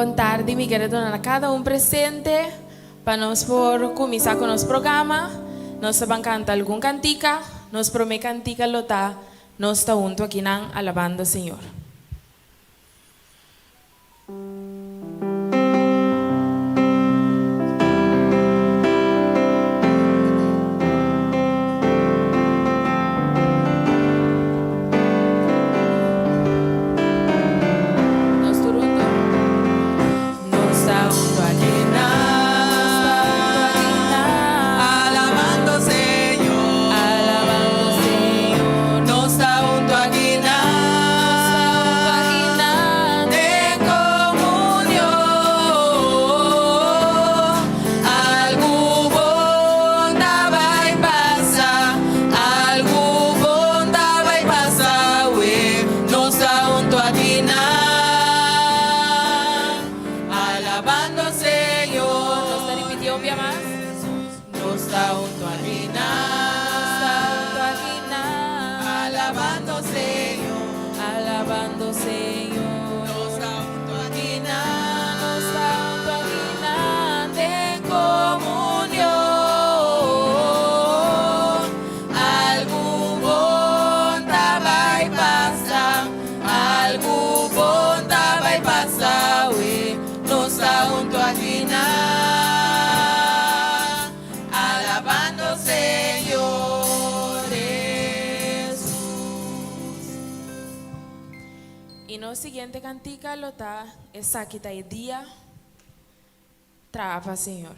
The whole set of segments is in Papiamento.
Bon tardi, mi kere duna na kada un presente pa nos por kuminsá ku nos programa. Nos ta ban kanta algun kantika. Nos promé kantika lo ta Nos ta huntu akinan alabando Señor. Nos tur huntu. Nos ta huntu akinan. Nos ta huntu akinan. Alabando Señor. Alabando Señor. Nos ta huntu akinan. Nos ta huntu akinan. Den comunion. Algu bon ta bai pasa. Algu bon ta bai pasa awe. Nos ta huntu akinan. Alabando Señor. Nos ta ripiti un bia mas. Nos ta huntu akinan. Nos ta huntu akinan. Alabando Señor. Alabando Señor. Nos ta huntu akinan. Nos ta huntu akinan den comunion. Algu bon ta bai pasa. Algu bon ta bai pasa awe. Nos ta huntu akinan. Alabando Señor Hesus. Y nos siguiente cantica lo ta Esaki ta e dia traha pa Señor.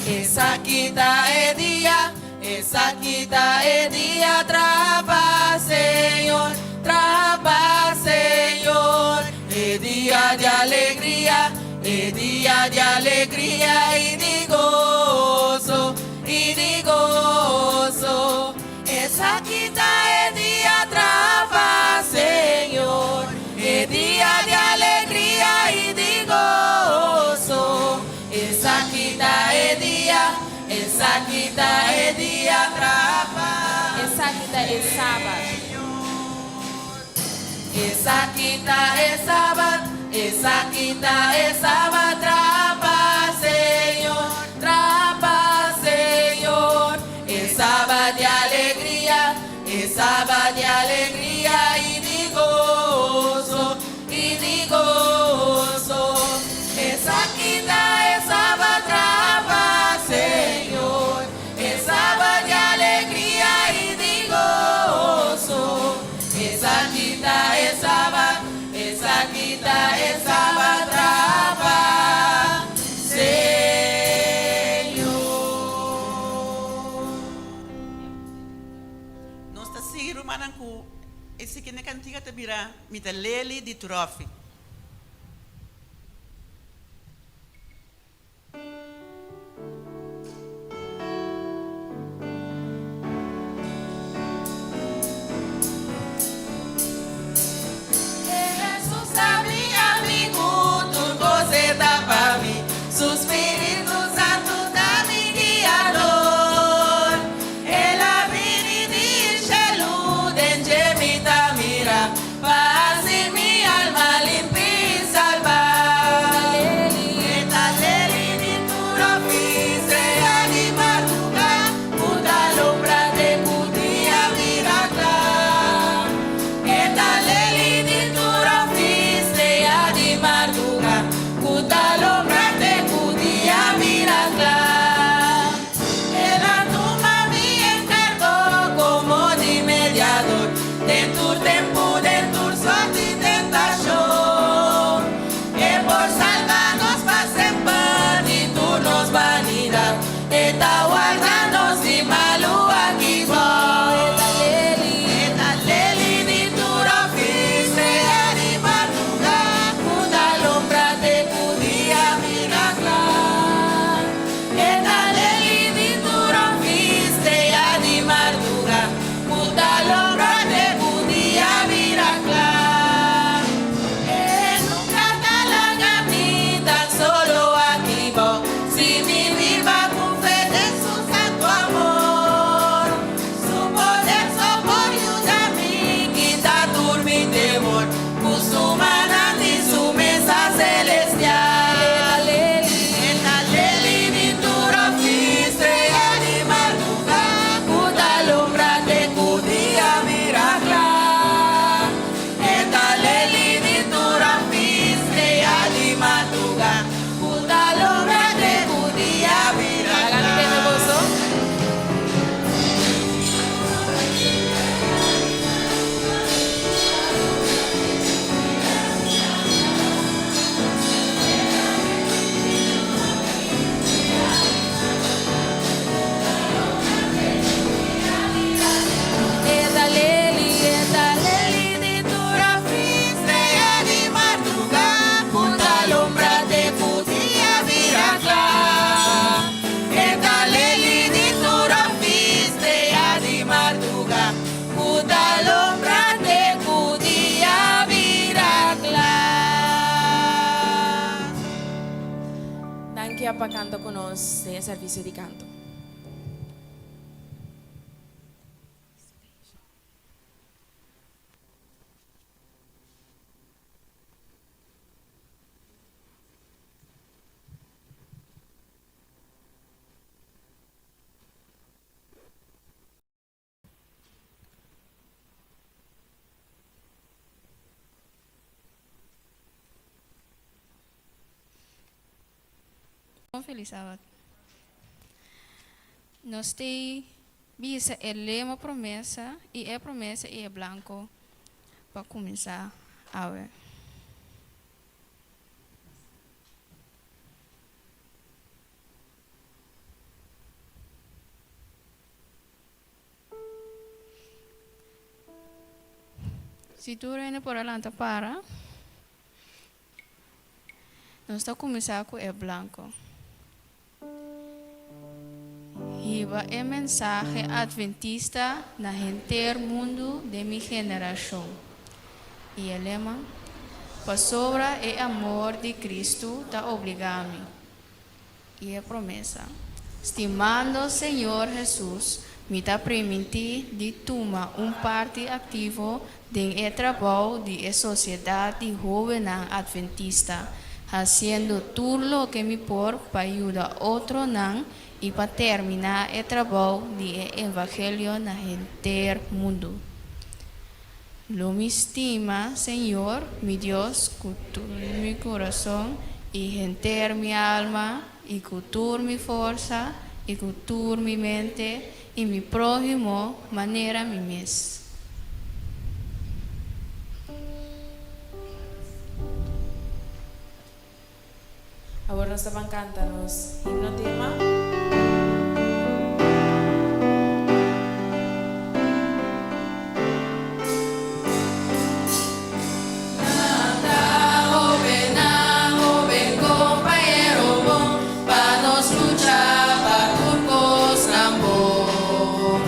Esaki ta e dia, esaki ta e dia, traha pa Señor, traha pa Señor. E dia di alegria, e dia di alegria i di goso, i di goso. Esaki ta e dia, traha pa Señor, e dia di alegria i di goso. Esaki ta e dia, esaki ta e dia, traha pa Esaki ta e sabat. Esaki ta e sabat, esaki ta e sabat, traha pa Señor, traha pa Señor. E sabat di alegria, e sabat di alegria i di goso, i di goso. Esaki ta e sabat, traha pa Señor, e sabat di alegria i di goso. Esaki ta e sabat, esaki ta e sabat, traha pa Señor. Nos ta sigui rumannan ku e siguiente kantika ta bira Mi ta Leli di Trofi. Hesus ta mi amigu, tur kos e ta pa mi, Su Spiritu Santu ta mi guiador. El a bini di shelu, den dje mi ta mira, pa hasi mi alma liber. pa kanta ku nos den e servisio di kanto. Un felis sabat. Nos tei bisa e lema promesa i e promesa i e blanko pa kuminsá awe. Si tur hende por a lanta para, nos ta kuminsá ku e blanko. Hiba e mensahe adventista na henter mundu den mi generashon. I e lema, Pasobra e amor di Kristu ta obligá mi. I e promesa, Stimando Señor Hesus, mi ta primintí di tuma un parti aktivo den e trabou di e Sosiedat di Hóbennan Adventista, hasiendo tur loke mi por pa yuda otronan i pa terminá e trabou di e evangelio na henter mundu. Lo mi stima Señor mi Dios ku tur mi kurason i henter mi alma i ku tur mi forsa i ku tur mi mente i mi próhimo manera mi mes. Awor nos ta ban kanta nos himno tema. Lanta hobennan, hoben kompañero bon, pa nos lucha pa tur kosnan bon.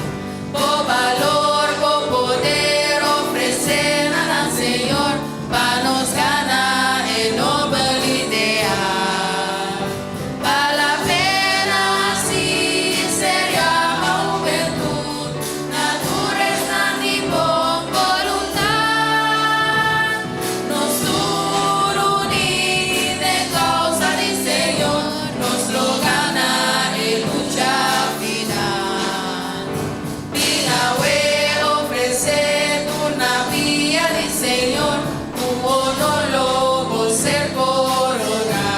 Bo balor, bo poder ofresé na nan Señor, Pa nos gana e nobel ideal. Pa la pena si ser yama hubentud, na tur esnan di bon boluntad. Nos tur uní den causa di Señor, nos lo gana e lucha final. Bin awe ofresé tur na pia di Señor, ku honor lo bo ser koroná.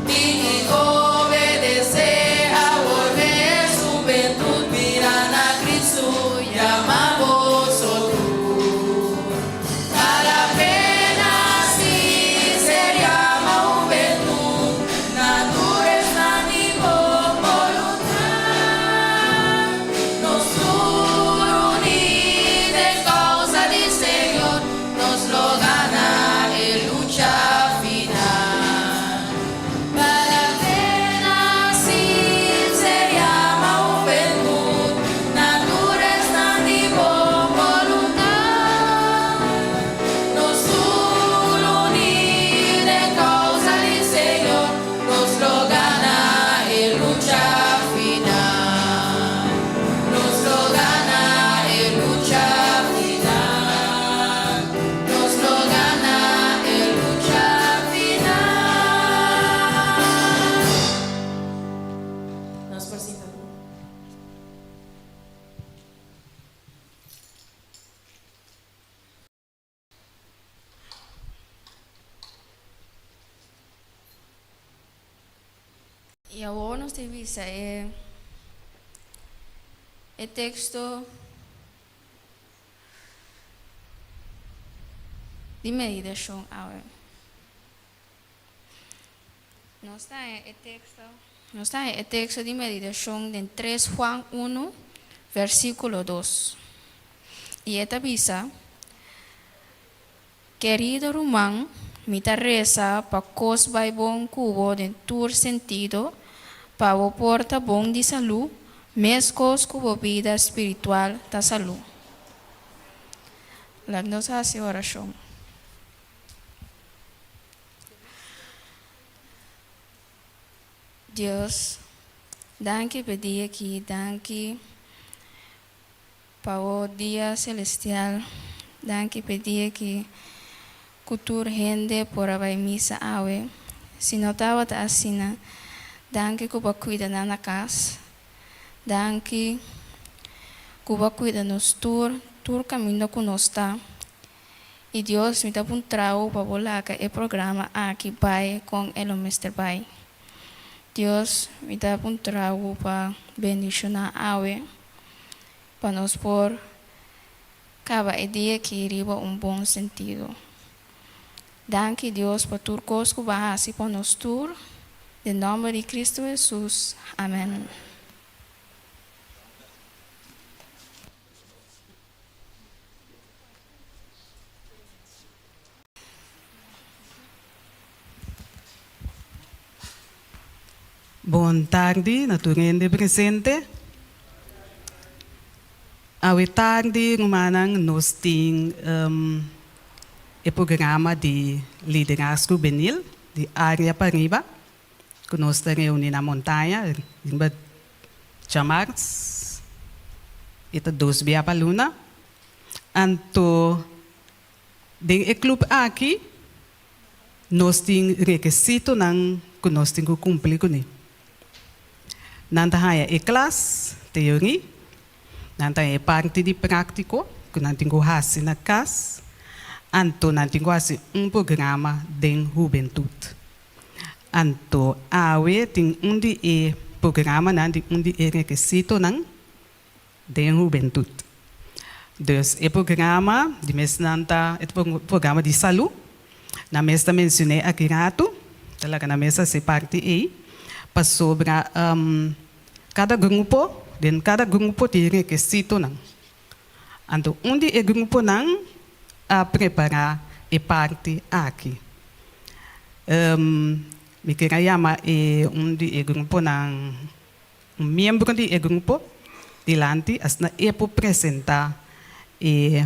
Bin i obedesé awor mes hubentut, mira na Kristu yama boso tur. Ta la pena si ser yama hubentut, na tur esnan di bon boluntat. Nos tur uní den kousa di Señor, nos lo gana e lucha final. Pa la pena si ser yama hubentut, na tur esnan di bon boluntat. Nos tur uní den kousa di Señor, nos lo gana e lucha final. Nos lo gana e lucha final. Nos lo gana e lucha final. Nos por sinta. I awor nos ta bisa e e teksto di meditashon awe. Nos ta haña e teksto nos ta haña e teksto di meditashon den tres Juan unu versíkulo dos. I e ta bisa, Kerido ruman, mi ta resa pa kos bai bon ku bo den tur sentido, pa bo por ta bon di salú, meskos ku bo bida spiritual ta salú. Laga nos hasi orashon. Dios, danki p'e dia aki, danki pa bo dia celestial, danki p'e dia aki cu tur hende por a bay misa awe, si no tabata asina, danki cu bo a cuida nan na cas, danki cu bo a cuida nos tur, tur caminda cu nos ta. I Dios, mi ta puntra bo pa bo laga e programa aki bai kon e lo mester bai. Dios, mi ta puntra bo pa bendishoná awe, pa nos por kaba e dia aki riba un bon sentido. Danki, Dios, pa tur kos ku bo a hasi pa nos tur. Den nòmber di Kristu Hesus, amèn. Bon tardi na tur hende presente. Awe tardi rumannan nos tin e programa di Liderazgo Hubenil di Area Pariba ku nos ta reuni na montaña riba djamars e ta dos bia pa luna. Anto den e club aki nos tin rekesitonan ku nos tin ku kumpli kuné. Nan ta haña e klas teorí, nan ta haña e parti di práktiko ku nan tin ku hasi na kas, anto nan tin ku hasi un programa den hubentut. Anto awe tin un di e programanan di un di e rekesitonan den hubentut. Dus e programa di mes nan ta e programa di salu. Nan mes ta mencion'é aki ratu, ta laga nan mes hasi parti ei, pasobra kada grupo, den kada grupo tin rekesitonan. Anto un di e gruponan a prepará e parti aki. Mi kier a yama e un di e gruponan, un miembro di e grupo dilanti asina e por presentá e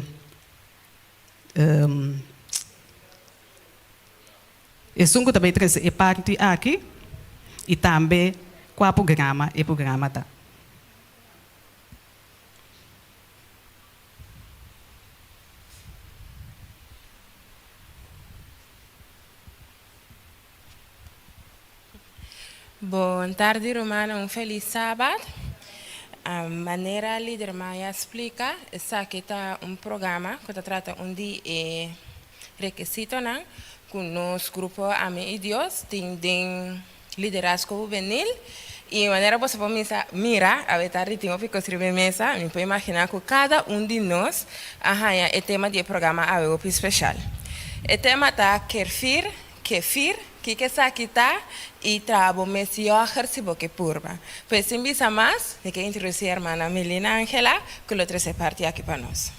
esun ku ta bai trese e parti aki i tambe kua programa e programa ta. Bon tardi rumannan, un felis sabat. Manera Lider Maya a splika, esaki ta un programa ku ta trata un di e rekisitonan ku nos grupo Ami i Dios tin den Liderazgo Hubenil. I manera boso por misa mira, awe tardi tin hopi kos riba e mesa, mi por imaginá ku kada un di nos a haña e tema di e programa awe hopi speshal. E tema ta Kerfir, Kefir, kiko esaki ta i traha bo mes yògert si bo ke purba. Pues sin bisa mas, mi ke introdusí hermana Melina Angela ku lo trese parti aki pa nos.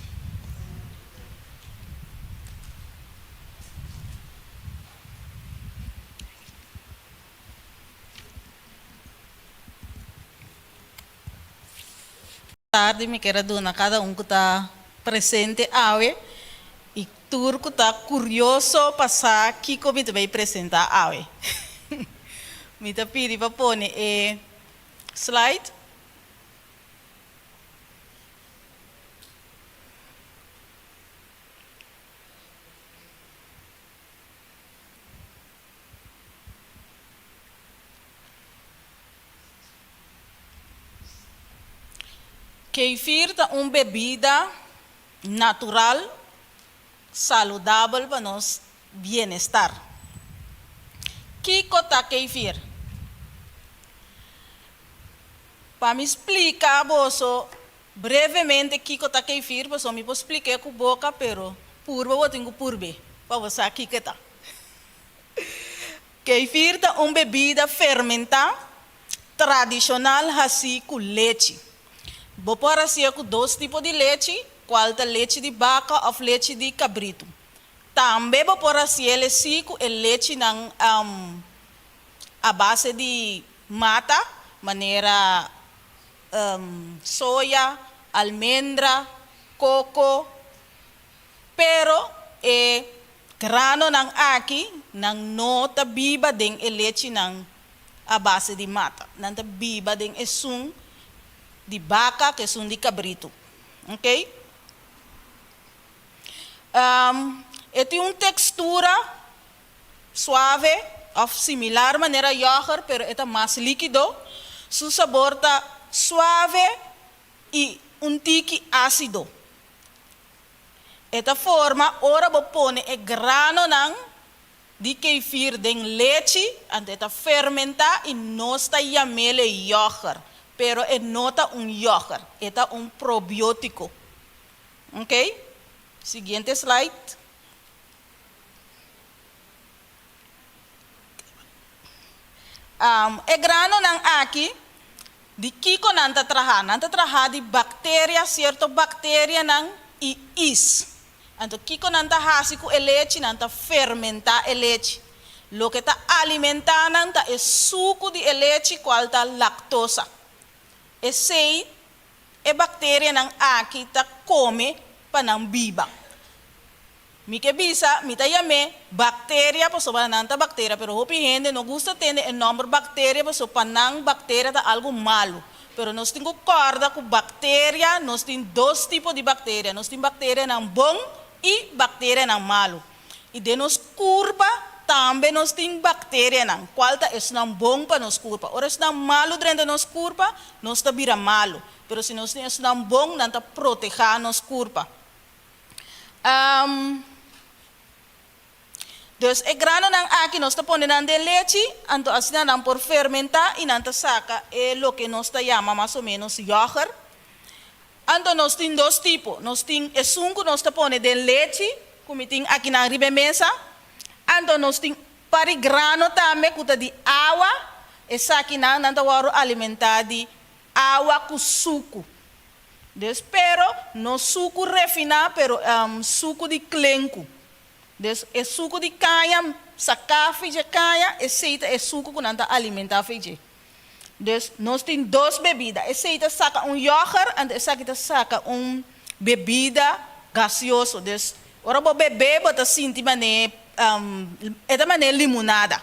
Tardi mi kier a duna kada un ku ta presente awe i tur ku ta kurioso pa sa kiko mi ta bay presenta awe. Mi ta pidi pa pone e slide. Kefir ta un bebida natural saludabel pa nos bienestar. Kiko ta kefir? Pa mi splika boso brevemente kiko ta kefir, pasobra mi por splik'é ku boka, pero purba bo tin ku purb'é pa bo sa kiko e ta. Kefir ta un bebida fermentá tradishonal hasí ku lechi. Bo por hasié ku dos tipo di lechi, kual ta lechi di baka òf lechi di kabritu. Tambe bo por hasié lesí ku e lechinan a base di mata, manera soya, almendra, koko. Pero e granonan aki nan no ta biba den e lechinan. a base di mata. Nan ta biba den esun di baka ku esun di kabritu. Oké? E tin un tekstura suave òf similar manera yògùrt, pero e ta mas líkido. Su sabor ta suave i un tiki ásido. E ta forma ora bo pone e granonan di kefir den lechi, anto e ta fermentá i nos ta yam'el e yògùrt, pero e no ta un yògùrt, e ta un probiótiko. Ok, siguiente slide. E granonan aki, di kiko nan ta traha? Nan ta traha di bakteria, sierto bakterianan i is. Anto kiko nan ta hasi ku e lechi? Nan ta fermentá e lechi. Loke ta alimentá nan ta e suku di e lechi kual ta laktosa. Esei e bakterianan aki ta kome pa nan biba. Mi ke bisa, mi ta yam'é bakteria pasobra nan ta bakteria, pero hopi hende no gusta tende e nòmber bakteria pasobra pa nan bakteria ta algu malu. Pero nos tin ku kòrda ku bakteria, nos tin dos tipo di bakteria, nos tin bakterianan bon i bakterianan malu. I den nos kurpa tambe nos tin bakterianan, kual ta esnan bon pa nos kurpa. Ora esnan malu drenta nos kurpa, nos ta bira malu. Pero si nos tin esnan bon, nan ta protehá nos kurpa. Dus e granonan aki nos ta pone nan den lechi, anto asina nan por fermentá i nan ta saka e loke nos ta yama mas o ménos yògùrt. Anto nos tin dos tipo, nos tin esun ku nos ta pone den lechi, ku mi tin akinan riba e mesa, anto nos tin par di grano tambe ku ta di awa, esakinan nan ta wòrdu alimentá di awa ku suku. Dus pero no suku refiná pero suku di klenku. Dus e suku di kaña, saká fi dje kaña, esei ta e suku ku nan ta alimentá fi dje. Dus nos tin dos bebida, esei ta saka un yògùrt anto esaki ta saka un bebida gaseoso. Dus ora bo bebé bo ta sinti manera e ta manera limonada.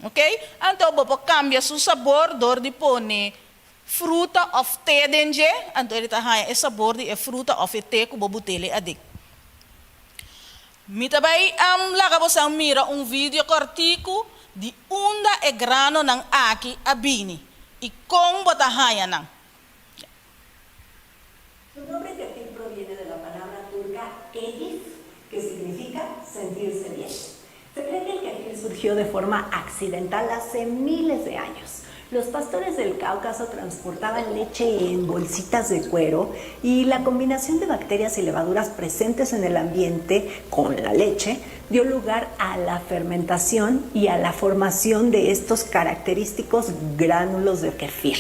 Ok, anto bo por kambia su sabor dor di pone fruta òf te den dje, anto e ta haña e sabor di e fruta òf e te ku bo butele aden. Mi ta bai laga bosan mira un video kòrtiku di unda e granonan aki a bini i kon bo ta haña nan. Su nombre kefir proviene de la palabra turca keyif, que significa sentirse bien. Se cree que el kefir surgió de forma accidental hace miles de años. Los pastores del Cáucaso transportaban leche en bolsitas de cuero y la combinación de bacterias y levaduras presentes en el ambiente con la leche dio lugar a la fermentación y a la formación de estos característicos gránulos de kefir.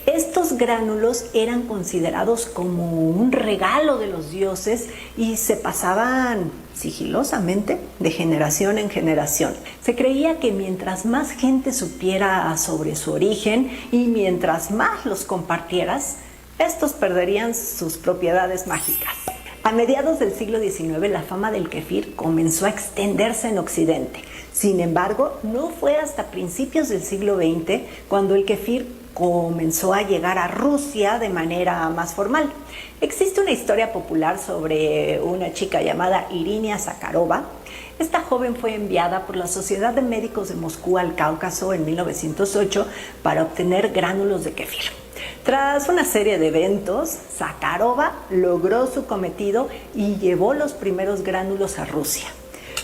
Estos gránulos eran considerados como un regalo de los dioses y se pasaban sigilosamente de generación en generación. Se creía que mientras más gente supiera sobre su origen y mientras más los compartieras, estos perderían sus propiedades mágicas. A mediados del siglo XIX, la fama del kefir comenzó a extenderse en Occidente. Sin embargo, no fue hasta principios del siglo XX cuando el kefir comenzó a llegar a Rusia de manera más formal. Existe una historia popular sobre una chica llamada Irinia Zakharova. Esta joven fue enviada por la Sociedad de Médicos de Moscú al Cáucaso en 1908 para obtener gránulos de kefir. Tras una serie de eventos, Zakharova logró su cometido y llevó los primeros gránulos a Rusia.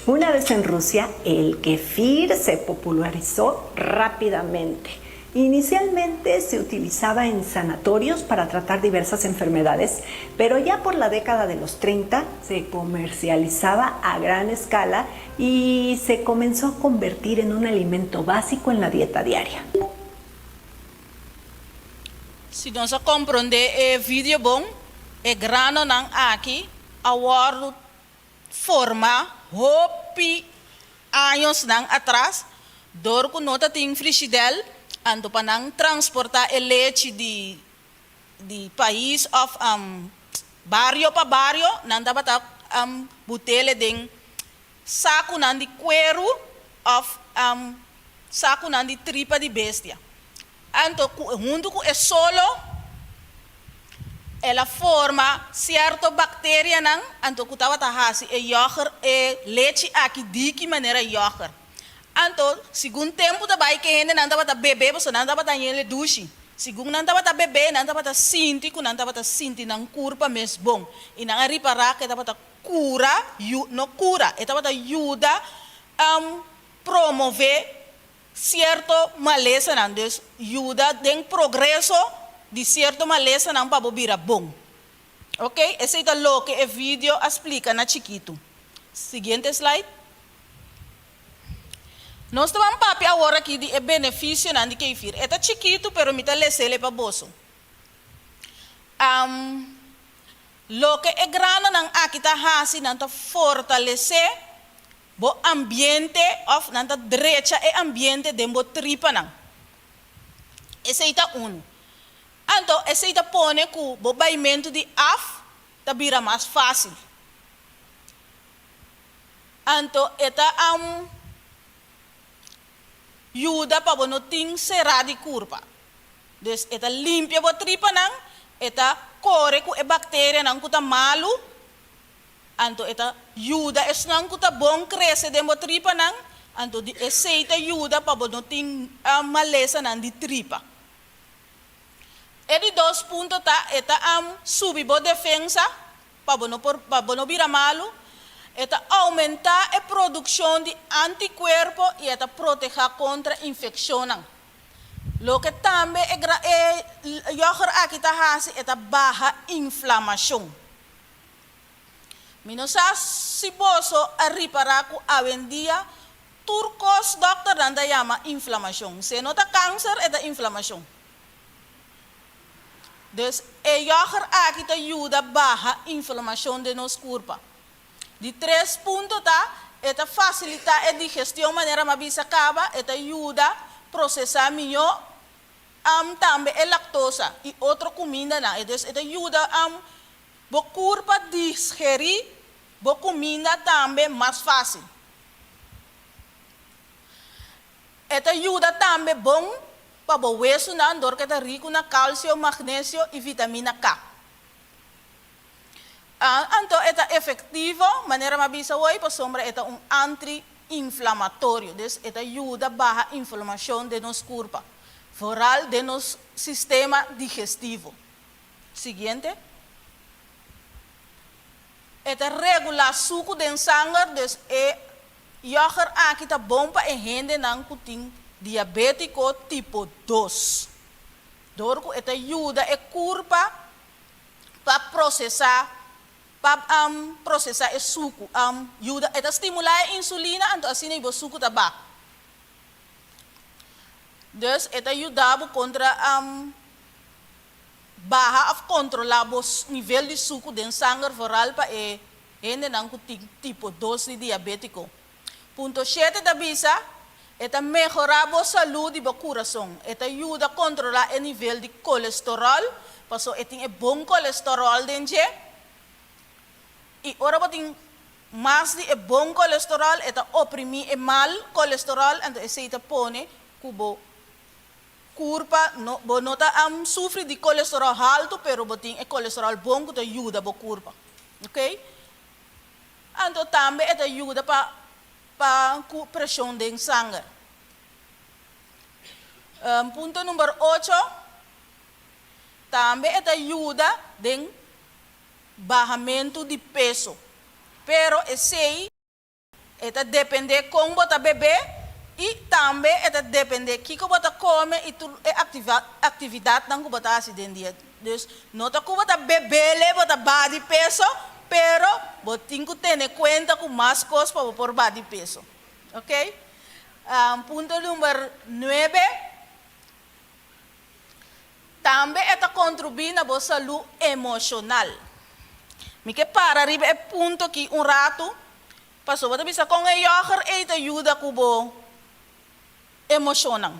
Una vez en Rusia, el kefir se popularizó rápidamente. Inicialmente se utilizaba en sanatorios para tratar diversas enfermedades, pero ya por la década de los 30 se comercializaba a gran escala y se comenzó a convertir en un alimento básico en la dieta diaria. Si nos a komprondé e video bon, e granonan aki a wòrdu formá hopi añosnan atras dor ku no ta tin frishidèl, anto pa nan transportá e lechi di di pais òf bario pa bario nan tabata butele den sakunan di kueru òf. Sakunan di tripa di bestia. Anto ku huntu ku e solo el a forma sierto bakterianan anto ku tabata hasi e yòger e lechi aki diki manera yòger. Anto segun tempu ta bai ke hendenan tabata bebe pasobra nan tabata haña e dushi. Segun nan tabata bebe nan tabata sinti ku nan tabata sinti nan kurpa mes bon i nan a ripará ku e tabata kura no kura e tabata yuda promové sierto malesanan, dus yuda den progreso di sierto malesanan pa bo bira bon. Ok, esei ta loke e video a splika na chikitu. Siguiente slide. Nos ta ban papia awor aki di e benefisionan di kefir. E ta chikitu pero mi ta les'el e pa boso. Loke e granonan aki ta hasi, nan ta fortalesé Bo ambiente of nan ta drecha e ambiente den bo tripanan. Esei ta unu. Anto esei ta pone ku bo baimentu di af ta bira mas fásil. Anto e ta yuda pa bo no tin será di kurpa. Dus e ta limpia bo tripanan, e ta kore ku e bakterianan ku ta malu. Anto e ta yuda esnan ku ta bon krese den bo tripanan, anto di esei ta yuda pa bo no tin malesanan di tripa. E di dos punto ta e ta subi bo defensa pa bo no por pa bo no bira malu, e ta oumentá e produkshon di antikuerpo i e ta protehá kontra infekshonnan. Loke tambe e e yògùr aki ta hasi e ta baha inflamashon. Mi no sa si boso a ripará ku awendia tur kos dòkternan ta yama inflamashon. Si e no ta kanser, e ta inflamashon. Dus e yògùr aki ta yuda baha inflamashon den nos kurpa. Di tres punto ta, e ta fasilitá e digestion manera mi a bisa kaba, e ta yuda prosesá mihó tambe e laktosa i otro kumindanan. E dus e ta yuda Bo kurpa digerí bo kuminda tambe mas fásil. E ta yuda tambe bon pa bo wesunan dor ku e ta riku na kalsio, magnesio i vitamina K. Anto e ta efektivo, manera mi a bisa hoy, pasobra e ta un anti-inflamatorio, dus e ta yuda baha inflamashon den nos kurpa, vooral den nos sistema digestivo. Siguiente. E ta regulá suku den sanger, dus e yògùr aki ta bon pa e hendenan ku tin diabétiko tipo dos. Dor ku e ta yuda e kurpa pa prosesá pa prosesá e suku, yuda e ta stimulá e insulina anto asina bo suku ta baha. Dus e ta yuda bo kontra Baha of kontrolá bo nivel di suku den sanger vooral pa e hendenan ku tin tipo dos di diabétiko. Punto shete ta bisa, E ta mehorá bo salú di bo kurason. E ta yuda kontrolá e nivel di kolesteròl, paso e tin e bon kolesteròl den dje. I ora bo tin mas di e bon kolesteròl, e ta oprimí e mal kolesteròl, anto esei ta pone ku bo Kurpa, no, bo no ta sufri di kolesteròl haltu, pero bo tin e kolesteròl bon ku ta yuda bo kurpa. Ok? Anto tambe e ta yuda pa pa ku preshon den sanger. Punto number ocho, tambe e ta yuda den bahamentu di peso. Pero esei. E ta depende kon bo ta bebe i tambe e ta depende kiko bo ta kome i tur e aktividatnan ku bo ta hasi den dia. Dus no ta ku bo ta bebele bo ta baha di peso, pero bo tin ku tene kuenta ku mas kos pa bo por baha di peso. Ok. Punto number nuebe, Tambe e ta kontribuí na bo salú emoshonal. Mi ke para riba e punto akí un ratu, pasobra bo ta bisa kon e yòger ei ta yuda ku bo emoshonnan.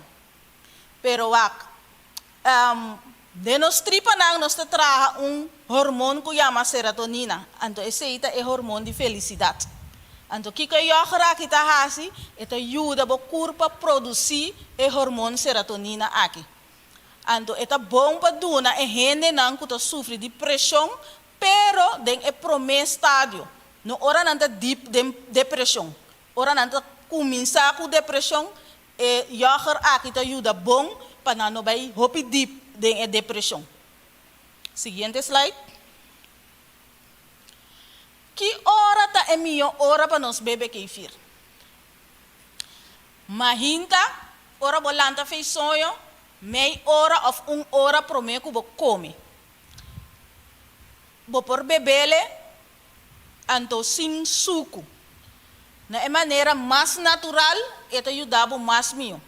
Pero wak, den nos tripanan nos ta traha un hormon ku yama seratonina, anto esei ta e hormon di felisidat. Anto kiko e yoghurt aki ta hasi? E ta yuda bo kurpa produsí e hormon seratonina aki. Anto e ta bon pa duna e hendenan ku ta sufri di preshon, pero den e promé stadio, no ora nan ta dip den depreshon. Ora nan ta kuminsá ku depreshon, e yoghurt aki ta yuda bon pa nan no bai hopi dip den e depreshon. Siguiente slide. Ki ora ta e mihó ora pa nos bebe kefir? Mahinta, ora bo lanta fei soño, mei ora òf un ora promé ku bo kome. Bo por bebele anto sin suku. Na e manera mas natural e ta yuda bo mas mihó.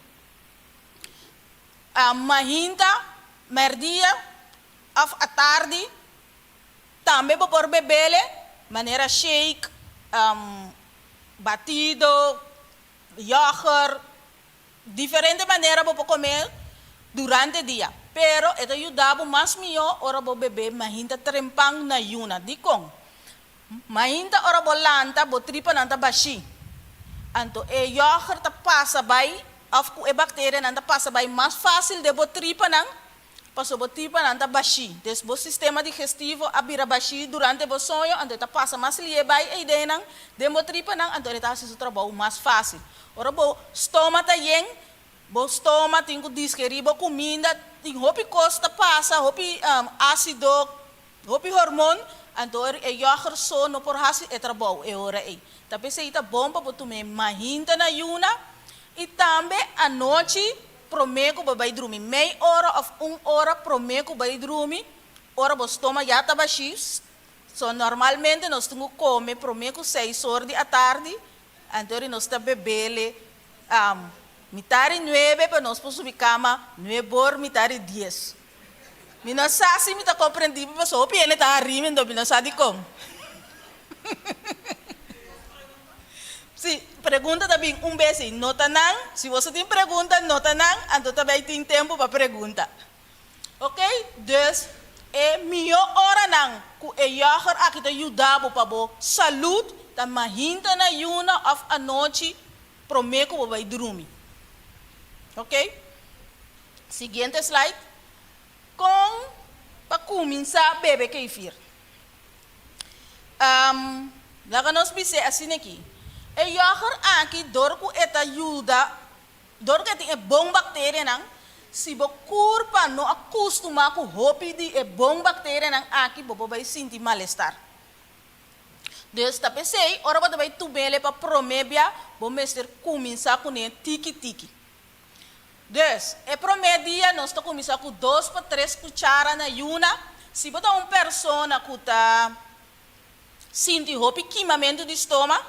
Mahinta, mèrdia òf atardi Tambe bo por bebele manera shake, batido, yoghurt, diferente manera bo por come durante dia. Pero e ta yuda bo mas miyo ora bo bebe mainta trempan na yuna. Dikon? Mainta ora bo lanta bo tripanan ta bashi. Anto e yoghurt ta pasa bai of ku e bakterianan ta pasa bai mas facil den bo tripanan. Paso bo tripanan ta bashí. Des bo sistema digestivo a bira bashí durante bo soño, anto e ta pasa mas lié bai e ideanan den bo tripanan, anto e ta hasi su trabou mas fásil. Ora bo stoma ta yen, bo stoma tin ku disgerí bo kuminda, tin hopi kos ta pasa, hopi ásido, hopi hormon, anto e yòger so no por hasi e trabou e ora ei. Ta p'esei ta bon pa bo tum'é mainta na yuna i tambe anochi. Promé ku bo bai drumi, mei ora òf un ora promé ku bai drumi, ora bo stoma ya ta bashí, so normalmente nos tin ku kome promé ku seis or di atardi, anto ri nos ta bebele mitar di nuebe pa nos por subi kama nuebe or mitar di dies. Mi no sa si mi ta komprendí bo pasobra hopi hende ta harí mi anto mi no sa dikon. Si, pregunta ta bin un bes ei, nota nan. Si boso tin pregunta, nota nan, anto ta bay tin tempu pa pregunta. Ok, dus e mihó oranan ku e yoghurt aki ta yuda bo pa bo salud ta mahinta na yuna òf anochi promé ku bo bay drumi. Ok, siguiente slide. Kon pa kuminsá bebe kefir? Laga nos bis'é asina aki, e yògùrt aki dor ku e ta yuda, dor ku e tin e bon bakterianan, si bo kurpa no a kustumá ku hopi di e bon bakterianan aki bo por bai sinti malestar. Dus ta p'esei ora bo ta bai tum'el pa promé bia bo mester kuminsá kuné tiki tiki. Dus, e promé dia nos ta kuminsá ku dos pa tres kuchara na yuna. Si bo ta un persona ku ta sinti hopi kimamentu di stoma,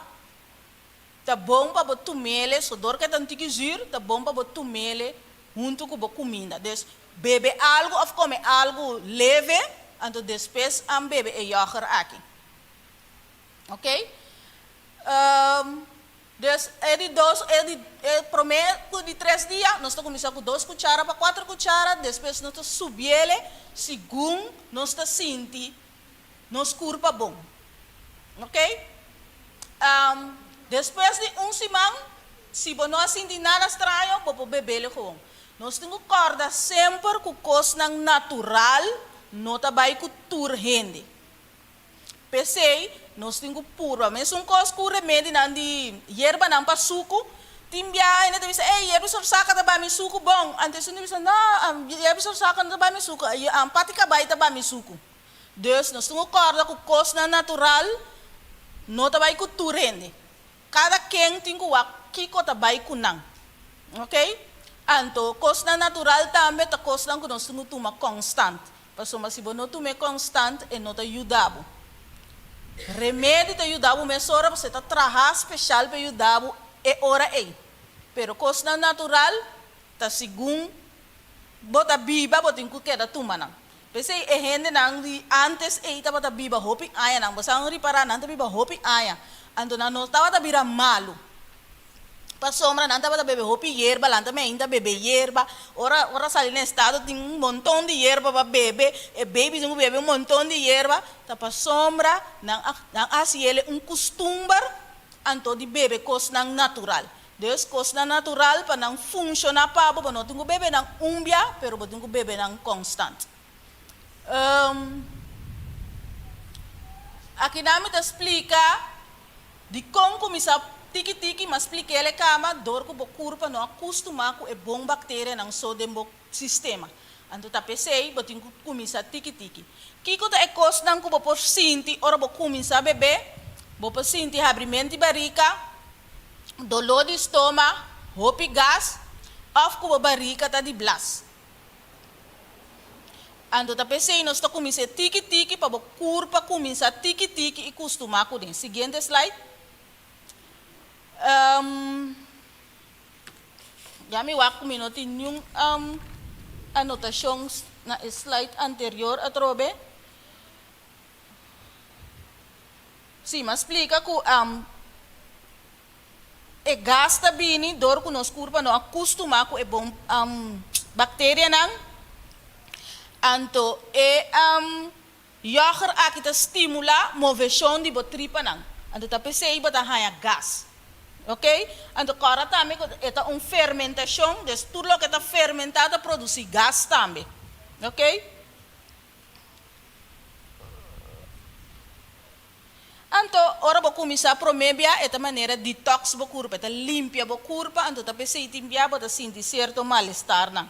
ta bon pa bo tum'ele, so dor ku e ta un tiki zür, ta bon pa bo tum'ele huntu ku bo kuminda. Dus, bebe algu òf kome algu leve, anto despues an bebe e yògùr aki. Oké? Dus e di dos, e di e promé ku di tres dia nos ta kuminsá ku dos kuchara pa kuater kuchara, despues nos ta subiele segun nos ta sinti nos kurpa bon. Ok? Despues di un siman, si bo no a sinti nada straño, bo por bebele gewoon. Nos tin ku kòrda semper ku kosnan natural no ta bai ku tur hende. P'esei, nos tin ku purba mesun kos ku remedinan di yerbanan pa suku. Tin biaha hende ta bisa, Ey, yerba sorsaka ta ba mi suku bon. Anto esun ta bisa, No, yerba sorsaka no ta ba mi suku, pati kabai ta ba mi suku. Dus, nos tin ku kòrda ku kosnan natural no ta bai ku tur hende. Kada ken tin ku wak kiko ta bai ku nan. Oke? Anto, kosnan natural tambe ta kosnan ku nos tin ku tuma konstant. Pasobra si bo no tum'é konstant, e no ta yuda bo. Remedi ta yuda bo mesora pasobra e ta traha speshal pa yuda bo e ora ei. Pero kosnan natural ta segun bo ta biba bo tin ku keda tuma nan. P'esei e hendenan di ántes ei tabata biba hopi añanan. Bo sa ripará nan ta biba hopi aña. Anto nan no tabata bira malu. Pasobra nan tabata bebe hopi yerba, lanta mi ainda bebe yerba. Ora ora sali na estado tin un monton di yerba pa bebe, e baby tin ku bebe un monton di yerba. Ta pasobra nan a nan a hasi el un kustumber. anto di bebe kosnan natural. Dus kosnan natural pa nan funshoná pa bo, bo no tin ku bebe nan un bia, pero bo tin ku bebe nan konstant. Akinan mi ta splika dikon kuminsá tiki tiki, m'a splik'el e kama dor ku bo kurpa no a kustumá ku e bon bakterianan so den bo sistema. Anto ta p'esei bo tin ku kuminsá tiki tiki. Kiko ta e kosnan ku bo por sinti ora bo kuminsá bebe? Bo por sinti habrimenti barika, doló di stoma, hopi gas òf ku bo barika ta di blas. Anto ta p'esei nos ta kumins'é tiki tiki pa bo kurpa kuminsá tiki tiki i kustumá kuné. Siguiente slide. Ya mi wak ku mi no tin niun anotashon na e slide anterior atrobe. Sí, mi a splika ku e gas ta bini dor ku nos kurpa no a kustumá ku e bon bakterianan. Anto e yògert aki ta stimulá moveshon di bo tripanan. Anto ta p'esei bo ta haña gas. Ok? Anto kòrda tambe ku e ta un fermentashon, dus tur loke ta fermentá ta produsí gas tambe. Ok? Anto ora bo kuminsá promé bia e ta manera detox bo kurpa, e ta limpia bo kurpa, anto ta p'esei tin bia bo ta sinti sierto malestarnan.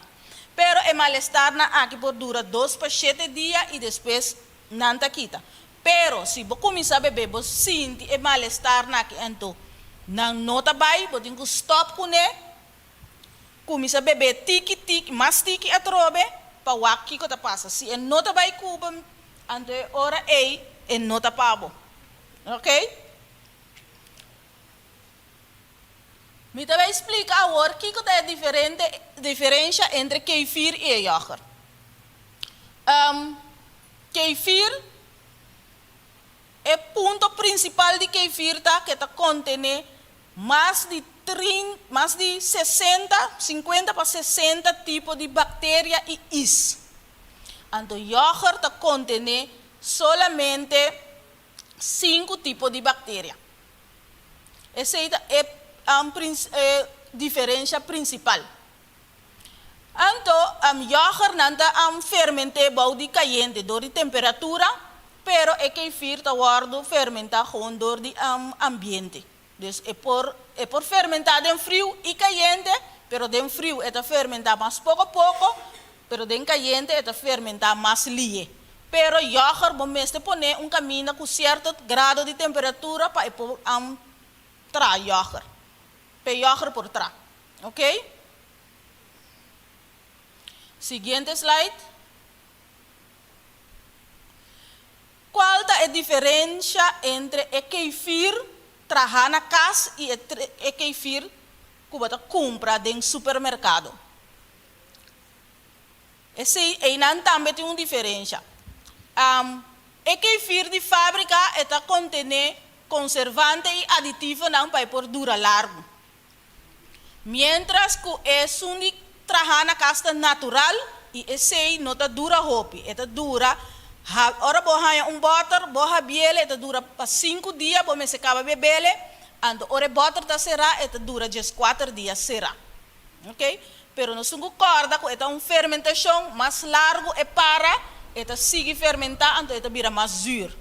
Pero e malestarnan aki por dura dos pa shete dia i despues nan ta kita. Pero si bo kuminsá bebe bo sinti e malestarnan aki anto nan no ta bai, bo tin ku stòp kuné, kuminsá bebe tiki tiki, mas tiki atrobe pa wak kiko ta pasa. Si e no ta bai ku bo anto e ora ei e no ta pa bo. Ok? Mi ta bai splika awor kiko ta e diferente diferensha entre kefir i e yògert. Kefir, e punto prinsipal di kefir ta ku e ta kontené mas di trin mas di sesenta, sinkuenta pa sesenta tipo di bakteria i is. Anto yògert ta kontené solamente sinku tipo di bakteria. Esei ta e e diferensha prinsipal. Anto yògernan ta ferment'é bou di kayente dor di temperatura, pero e kefir ta wòrdu fermentá gewoon dor di ambiente. Dus e por e por fermentá den friu i kayente, pero den friu e ta fermentá mas poko poko, pero den kayente e ta fermentá mas lihe. Pero yòger bo mester pone un kaminda ku sierto grado di temperatura pa e por traha yòger, pa e yòger por traha. Ok? Siguiente slide. Cual ta e diferencia entre e kefir traha na cas y e kefir cu bo ta cumpra den supermercado? Esey, eynan tambe tin un diferencia. E kefir di fabrica e ta contene conservante y aditivonan pa e por dura largo. Mientras cu esun di traha na cas ta natural y esey no ta dura hopi, e ta dura, ora bo haña un boter, bo habiele e ta dura pa sinku dia, bo mester caba bebele, anto ora e boter ta cera e ta dura dieskuater dia cera. Ok, pero nos tin cu corda cu e ta un fermentacion, mas largo e para, e ta sigui fermenta anto e ta bira mas zuur.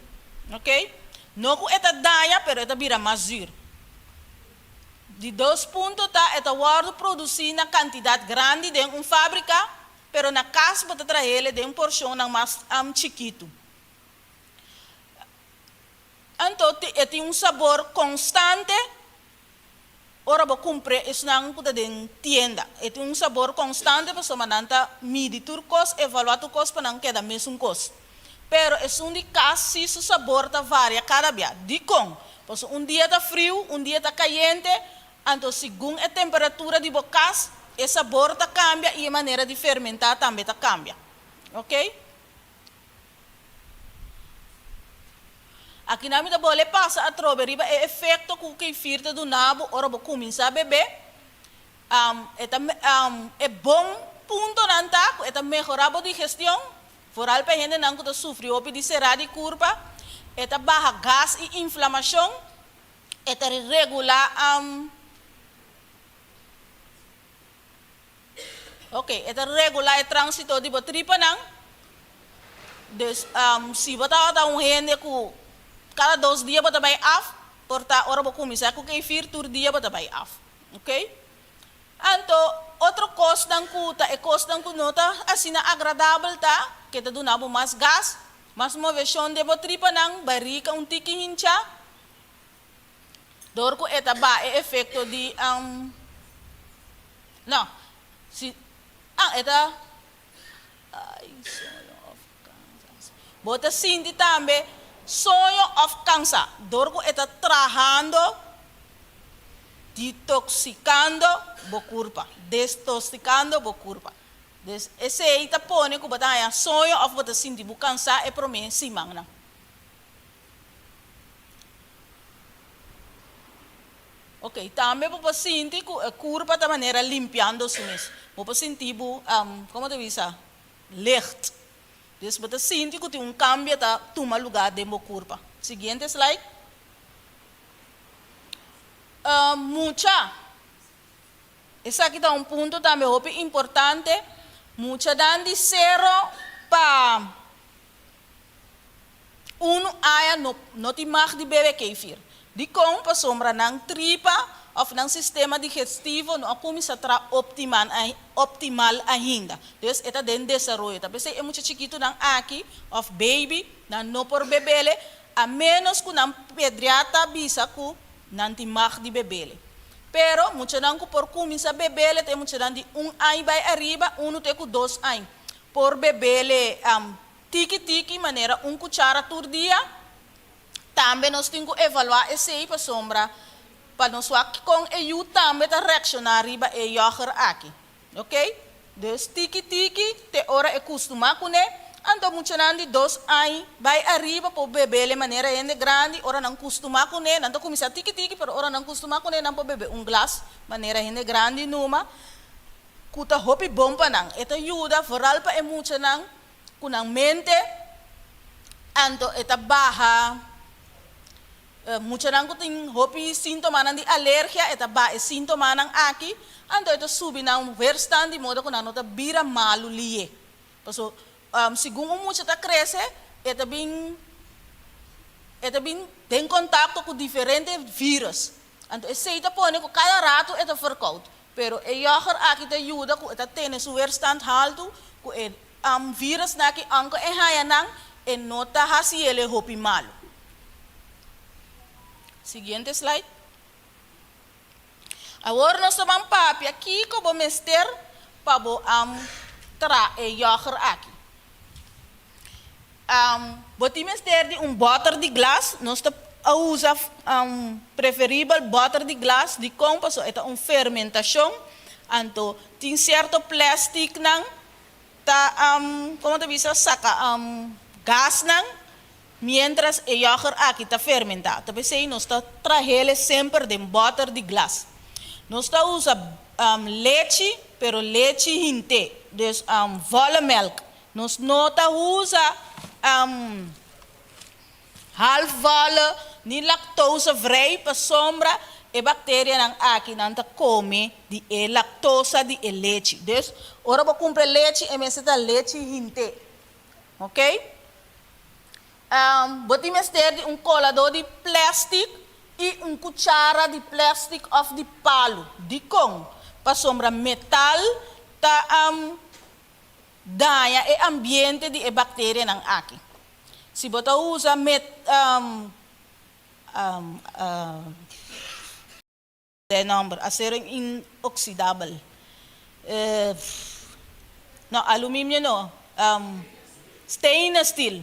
Ok, no cu e ta daña pero e ta bira mas zuur. Di dos punto ta e ta wòrdu produsí na kantidat grandi den un fábrika, pero na kas bo ta trahele den porshonnan mas chikitu. Anto e tin un sabor konstante ora bo kumpr'é esnan ku ta den tienda. E tin un sabor konstante pasobra nan ta midi tur kos, evaluá tur kos pa nan keda mesun kos. Pero esun di kas si su sabor ta varia kada bia. Dikon? Pasobra un dia ta friu, un dia ta kayente, anto segun e temperatura di bo kas, e sabor ta kambia i e manera di fermentá tambe ta kambia. Oke? Akinan mi ta bole pasa atrobe riba e efekto ku kefir ta duna bo ora bo kuminsá bebe. E ta e bon puntonan ta ku e ta mehorá bo digestion, Foral pa hendenan ku ta sufri hopi di será di kurpa, e ta baha gas i inflamashon. E ta regulá Ok, e ta regulá e tránsito di bo tripanan. Dus si bo tabata un hende ku kada dos dia bo ta bai af, por ta ora bo kuminsá ku kefir tur dia bo ta bai af. Ok. Anto otro kosnan ku ta e kosnan ku no ta asina agradabel ta ke ta duna bo mas gas, mas moveshon den bo tripanan, barika un tiki hinchá. Dor ku e ta ba e efekto di no si ah e ta ay soño of kansa bo ta sinti tambe soño of kansa dor ku e ta trahando detoxicando bo kurpa destoxicando bo kurpa dus esei ta pone ku bo ta haña soño of bo ta sinti bo kansa e prome simannan. Ok, tambe bo por sinti ku e kurpa ta manera limpiando su mes. Bo por sinti bo, komo ta bisa, licht. Dus bo ta sinti ku tin un kambio ta tuma lugá den bo kurpa. Siguiente slide. Mucha. Esaki ta un punto tambe hopi importante. Muchanan di sero pa. Unu aña no no tin mag di bebe kefir. Dikon? Pasobra nan tripa òf nan sistema digestivo no a kuminsá traha optimal optimal ainda. Dus e ta den desaroyo. Ta p'esei e mucha chikitunan aki òf baby nan no por bebele a ménos ku nan pediatra bisa ku nan tin mag di bebele. Pero muchanan ku por kuminsá bebele ta e muchanan di un aña bai ariba, unu te ku dos aña por bebele. Tiki tiki manera un cuchara tur dia. Tambe nos tin cu evalua esey pasobra pa nos wak con e yu tambe ta reacciona riba e yoghurt aki. Ok? Dus tiki tiki te ora e custuma cune, anto muchanan di dos añ bay ariba por bebele manera hende grandi, ora nan custuma cune nan ta cuminsa tiki tiki pero ora nan custuma cune nan por bebe un glas manera hende grandi numa cu ta hopi bon pa nan. E ta yuda vooral pa e muchanan ku nan mente, anto e ta baha muchanan ku tin hopi síntomanan di alergia, e ta baha e síntomanan aki, anto e ta subi nan weerstand di modo ku nan no ta bira malu lié. Paso segun un mucha ta krese e ta bin e ta bin den kontakto ku diferente vírus, anto esei ta pone ku kada ratu e ta verkoud. Pero e yoghurt aki ta yuda ku e ta tene su weerstand haltu ku e virusnan aki aunke e haña nan e no ta hasi el e hopi malu. Siguiente slide. Awor nos ta ban papia kiko bo mester pa bo tra e yoghurt aki. Bo tin mester di un bòter di glas. Nos ta usa preferibel bòter di glas. Dikon? Pasobra e ta un fermentashon. Anto tin sierto plèstiknan ta, komo ta bisa, saka gasnan miéntras e yògùrt aki ta fermentá. Ta p'esei nos ta trah'el semper den bòter di glas. Nos ta usa lechi, pero lechi hint'é, dus volle melk. Nos no ta usa halfvolle ni lactosevrij pasobra e bacterianan aki nan ta come di e lactosa di e lechi. Dus ora bo cumpra lechi e mester ta lechi hinte. Ok? Bo tin mester di un colador di plastic y un cuchara di plastic of di palu. Dicon? Pasobra metal ta daña e ambiente di e bakterianan aki. Si bo ta usa met e nomber, acero inoxidabel, no, aluminio no, stainless steel,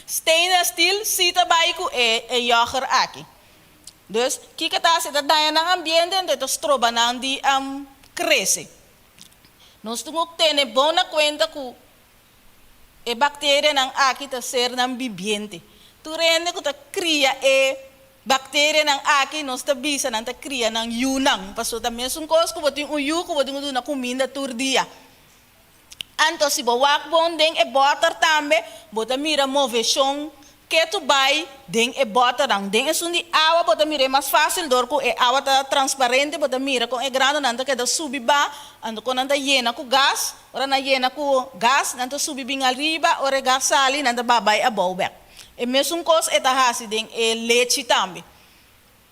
stainless steel si ta bai ku e e yoghurt aki. Dus, kiko ta hasi? E ta daña nan ambiente, anto e ta stroba nan di krese. Nos tin ku tene bon na kuenta ku e bakterianan aki ta sernan bibiente. Tur hende ku ta kria e bakterianan aki, nos ta bisa nan ta kria nan yunan, pasobra ta mesun kos ku bo tin un yu ku bo tin ku duna kuminda tur dia. Anto si bo wak bon den e bòter tambe, bo ta mira moveshon. Ketu bai den e bòternan. Den esun di awa bo ta mira e mas fásil dor ku e awa ta transparente, bo ta mira kon e granonan ta keda subi ba, anto kon nan ta yena ku gas. Ora nan yena ku gas, nan ta subi bin ariba, ora e gas sali, nan ta ba bai abou bèk. E mesun kos e ta hasi den e lechi tambe.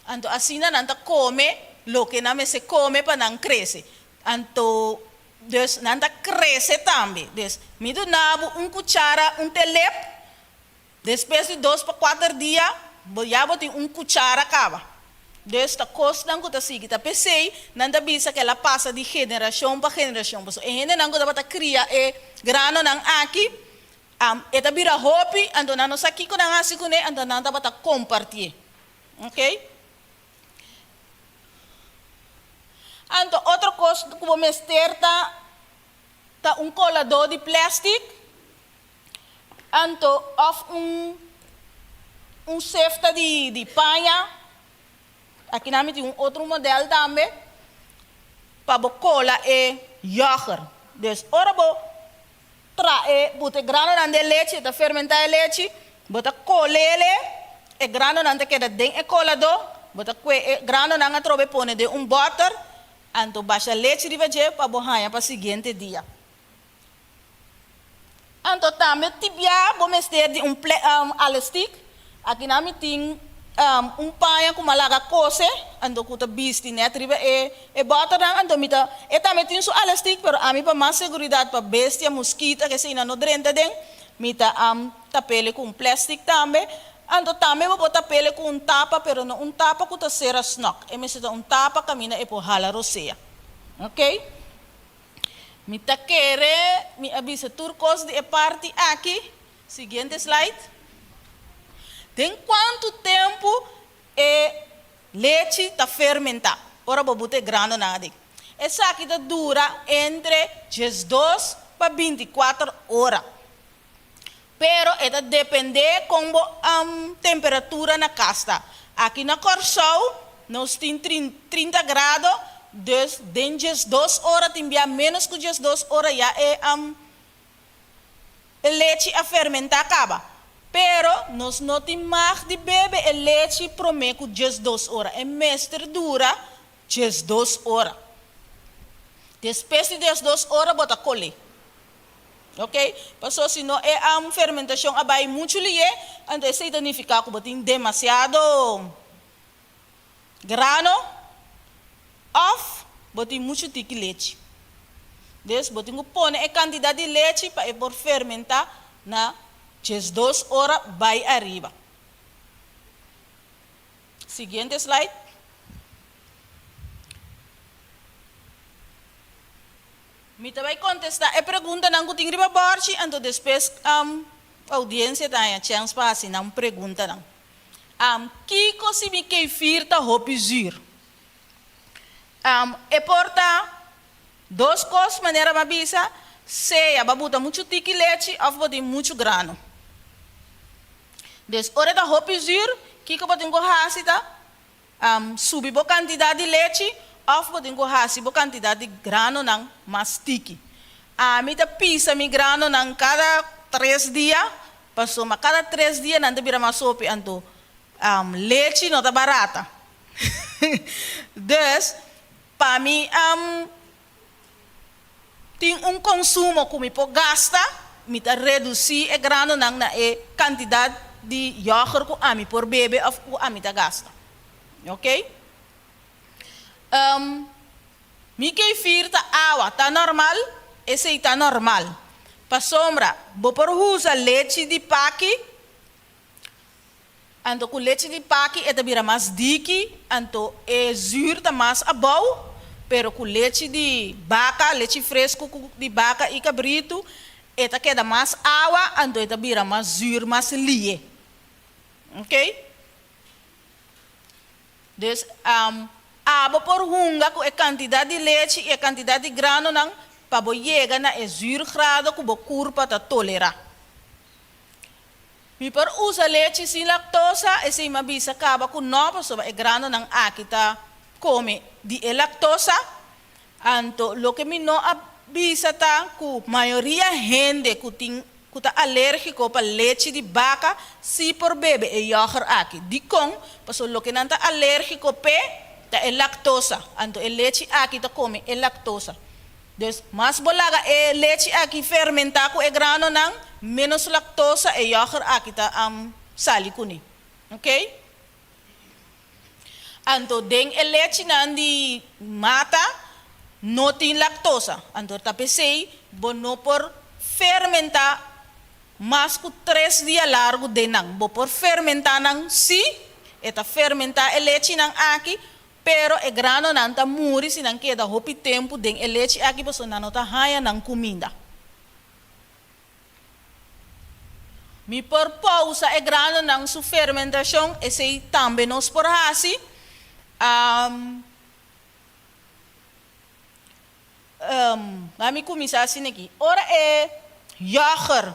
Anto asina nan ta kome loke nan mester kome pa nan krese. Anto dus nan ta krese tambe. Dus mi duna bo un kuchara, un telep, despues di dos pa kuater dia bo ya bo tin un kuchara kaba. Dus ta kosnan ku ta sigui. Ta p'esei nan ta bisa ku el a pasa di generashon pa generashon. Pasobra e hendenan ku tabata kria e granonan aki, e ta bira hopi, anto nan no sa kiko nan hasi kuné, anto nan tabata kompartié. Ok. Anto otro kos ku bo mester ta ta un koladó di plèstik, anto òf un un sefta di di paña, akinan mi tin un otro modèl tambe, pa bo kola e yòger. Dus ora bo Tra e buta e granonan den lechi, e ta fermentá e lechi, bo ta kolele, e granonan ta keda den e koladó, bo ta kue e granonan atrobe pone den un bòter, anto basha lechi riba dje pa bo haña pa siguiente dia. Anto tambe tibia bo mester di un alestik, akinan mi tin un paña ku mi a laga kose, anto ku ta bisti nèt riba e e bòternan, anto mi ta, e tambe tin su alestik, pero ami pa mas seguridat pa bestia, muskita, keseinan no drenta aden, mi ta tap'ele ku un plèstik tambe, anto tambe bo por tap'ele ku un tapa, pero no un tapa ku ta sera snòk, e mester ta un tapa kaminda e por hala rosea. Oke. Mi ta kere mi a bisa tur kos di e parti aki. Siguiente slide. Den kuantu tempu e lechi ta fermentá ora bo buta e granonan aden? Esaki ta dura entre diesdos pa bintikuater ora. Pero e ta dependé kon bo temperatura na kas ta. Aki na Kòrsou nos tin 30 grado, dus den 12 ora tin bia ménos ku 12 ora ya e E lechi a fermentá kaba. Pero nos no tin mag di bebe e lechi promé ku 12 ora. E mester dura 12 ora. Despues di 12 ora bo ta kol'é. Ok? Paso si no e fermentashon a bai muchu lié, anto esei ta nifiká ku bo tin demasiado grano òf bo tin muchu tiki lechi. Dus bo tin ku pone e kantidat di lechi pa e por fermentá na 12 ora bai ariba. Siguiente slide. Mi ta bai kontestá e preguntanan ku tin riba bòrchi, anto despues oudiensia ta haña chèns pa hasi nan preguntanan. Am, Kiko si mi kefir ta hopi zuur? Am, E por ta dos kos, manera m'a bisa, sea bo a buta muchu tiki lechi òf bo tin muchu grano. Dus ora e ta hopi zuur, kiko bo tin ku hasi ta am, subi bo kantidat di lechi òf bo tin ku hasi bo kantidat di granonan mas tiki. Ami ta pisa mi granonan kada tres dia Pasobra kada tres dia nan ta bira mas hopi anto lechi no ta barata. Dus pa mi tin un konsumo ku mi por gasta, mi ta redusí e granonan na e kantidat di yògùrt ku ami por bebe òf ku ami ta gasta. Oke. Mi kefir ta awa, ta normal? Esei ta normal. Pasobra bo por usa lechi di paki, anto ku lechi di paki e ta bira mas diki, anto e zuur ta mas abou, pero ku lechi di baka, lechi fresku ku di baka i kabritu, e ta keda mas awa, anto e ta bira mas zuur, mas lie. Oké? Dus, abo por hunga ku e kantidat di lechi i e kantidat di granonan pa bo yega na e zuurgrado ku bo kurpa ta tolerá. Mi por usa lechi sin laktosa? Esei mi a bisa kaba ku nò, pasobra e granonan aki ta kome di e laktosa. Anto, loke mi no a bisa ta ku mayoria hende ku tin. ku ta alérgiko pa lechi di baka sí por bebe e yògùrt aki. Dikon? Pasobra loke nan ta alérgiko p'e ta e laktosa. Anto e lechi aki ta kome e laktosa. Dus, mas bo laga e lechi aki fermentá ku e granonan, ménos laktosa e yògùrt aki ta sali kuné. Oké? Anto den e lechinan di mata no tin laktosa. Anto ta p'esei bo no por fermentá mas ku tres dia largu den nan. Bo por fermentá nan sí, e ta fermentá e lechinan aki, pero e granonan ta muri si nan keda hopi tempu den e lechi aki pasobra nan no ta haña nan kuminda. Mi por pousa e granonan su fermentashon, esei tambe nos por hasi. Laat mi kuminsá asina aki. Ora e yògùr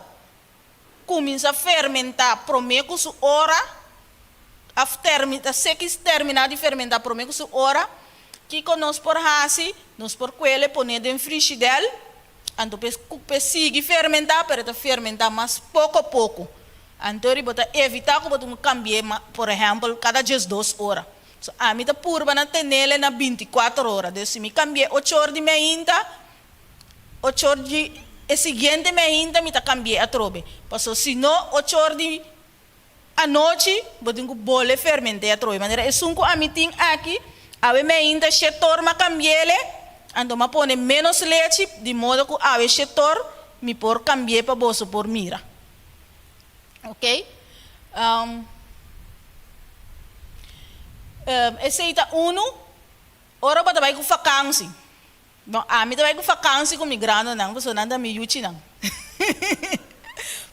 kuminsá fermentá promé ku su ora, òf ta seki terminá di fermentá promé ku su ora, kiko nos por hasi? Nos por kuele pon'é den frishidèl. Anto p'e ku p'e sigui fermentá, pero e ta fermentá mas poko poko. Anto ri bo ta evitá ku bo tin ku kambi'é ma, por ehèmpel, kada diesdos ora. So, ami ta purba na tenele na bintikuater ora. Dus si mi kambi'é ocho or di meinta, ocho or di e siguiente meinta mi ta kambi'é atrobe. Paso si no, ocho or di Anochi bo tin ku bole fermenté atrobe. Manera esun ku ami tin aki, awe meinta shetor m'a kambiele, anto m'a pone ménos lechi, di modo ku awe shetor mi por kambié pa boso por mira. Oké. Esei ta unu, ora bo ta bai ku fakansi. Bon, ami ta bai ku fakansi ku mi grandonan, pasobra nan ta mi yuchinan.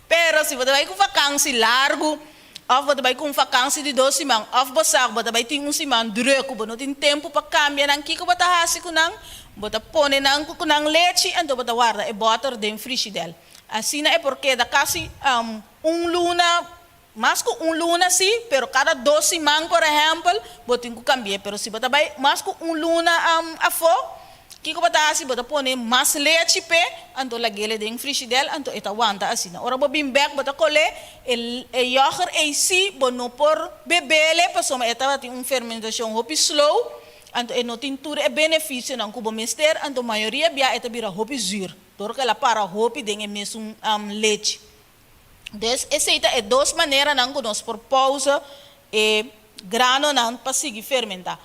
Pero si bo ta bai ku fakansi largu, òf bo ta bai ku un fakansi di dos siman, òf bo sa ku bo ta bai tin un siman drùk ku bo no tin tempu pa kambia nan, kiko bo ta hasi ku nan? Bo ta pone nan ku nan lechi, anto bo ta warda e bòter den frishidèl. Asina e por keda kasi un luna. Mas ku un luna sí, pero kada dos siman por ehèmpel bo tin ku kambi'é. Pero si bo ta bai mas ku un luna afó, kiko bo ta hasi? Bo ta pone mas lechi p'e, anto lag'é den frishidèl, anto e ta wanta asina. Ora bo bin bèk bo ta kol'é, e e yògùrt ei sí bo no por beb'é pasobra e tabatin un fermentashon hopi slow, anto e no tin tur e benefisionan ku bo mester, anto mayoria bia e ta bira hopi zür, dor ku el a para hopi den e mesun lechi. Dus esei ta e dos maneranan ku nos por pousa e granonan pa sigui fermentá.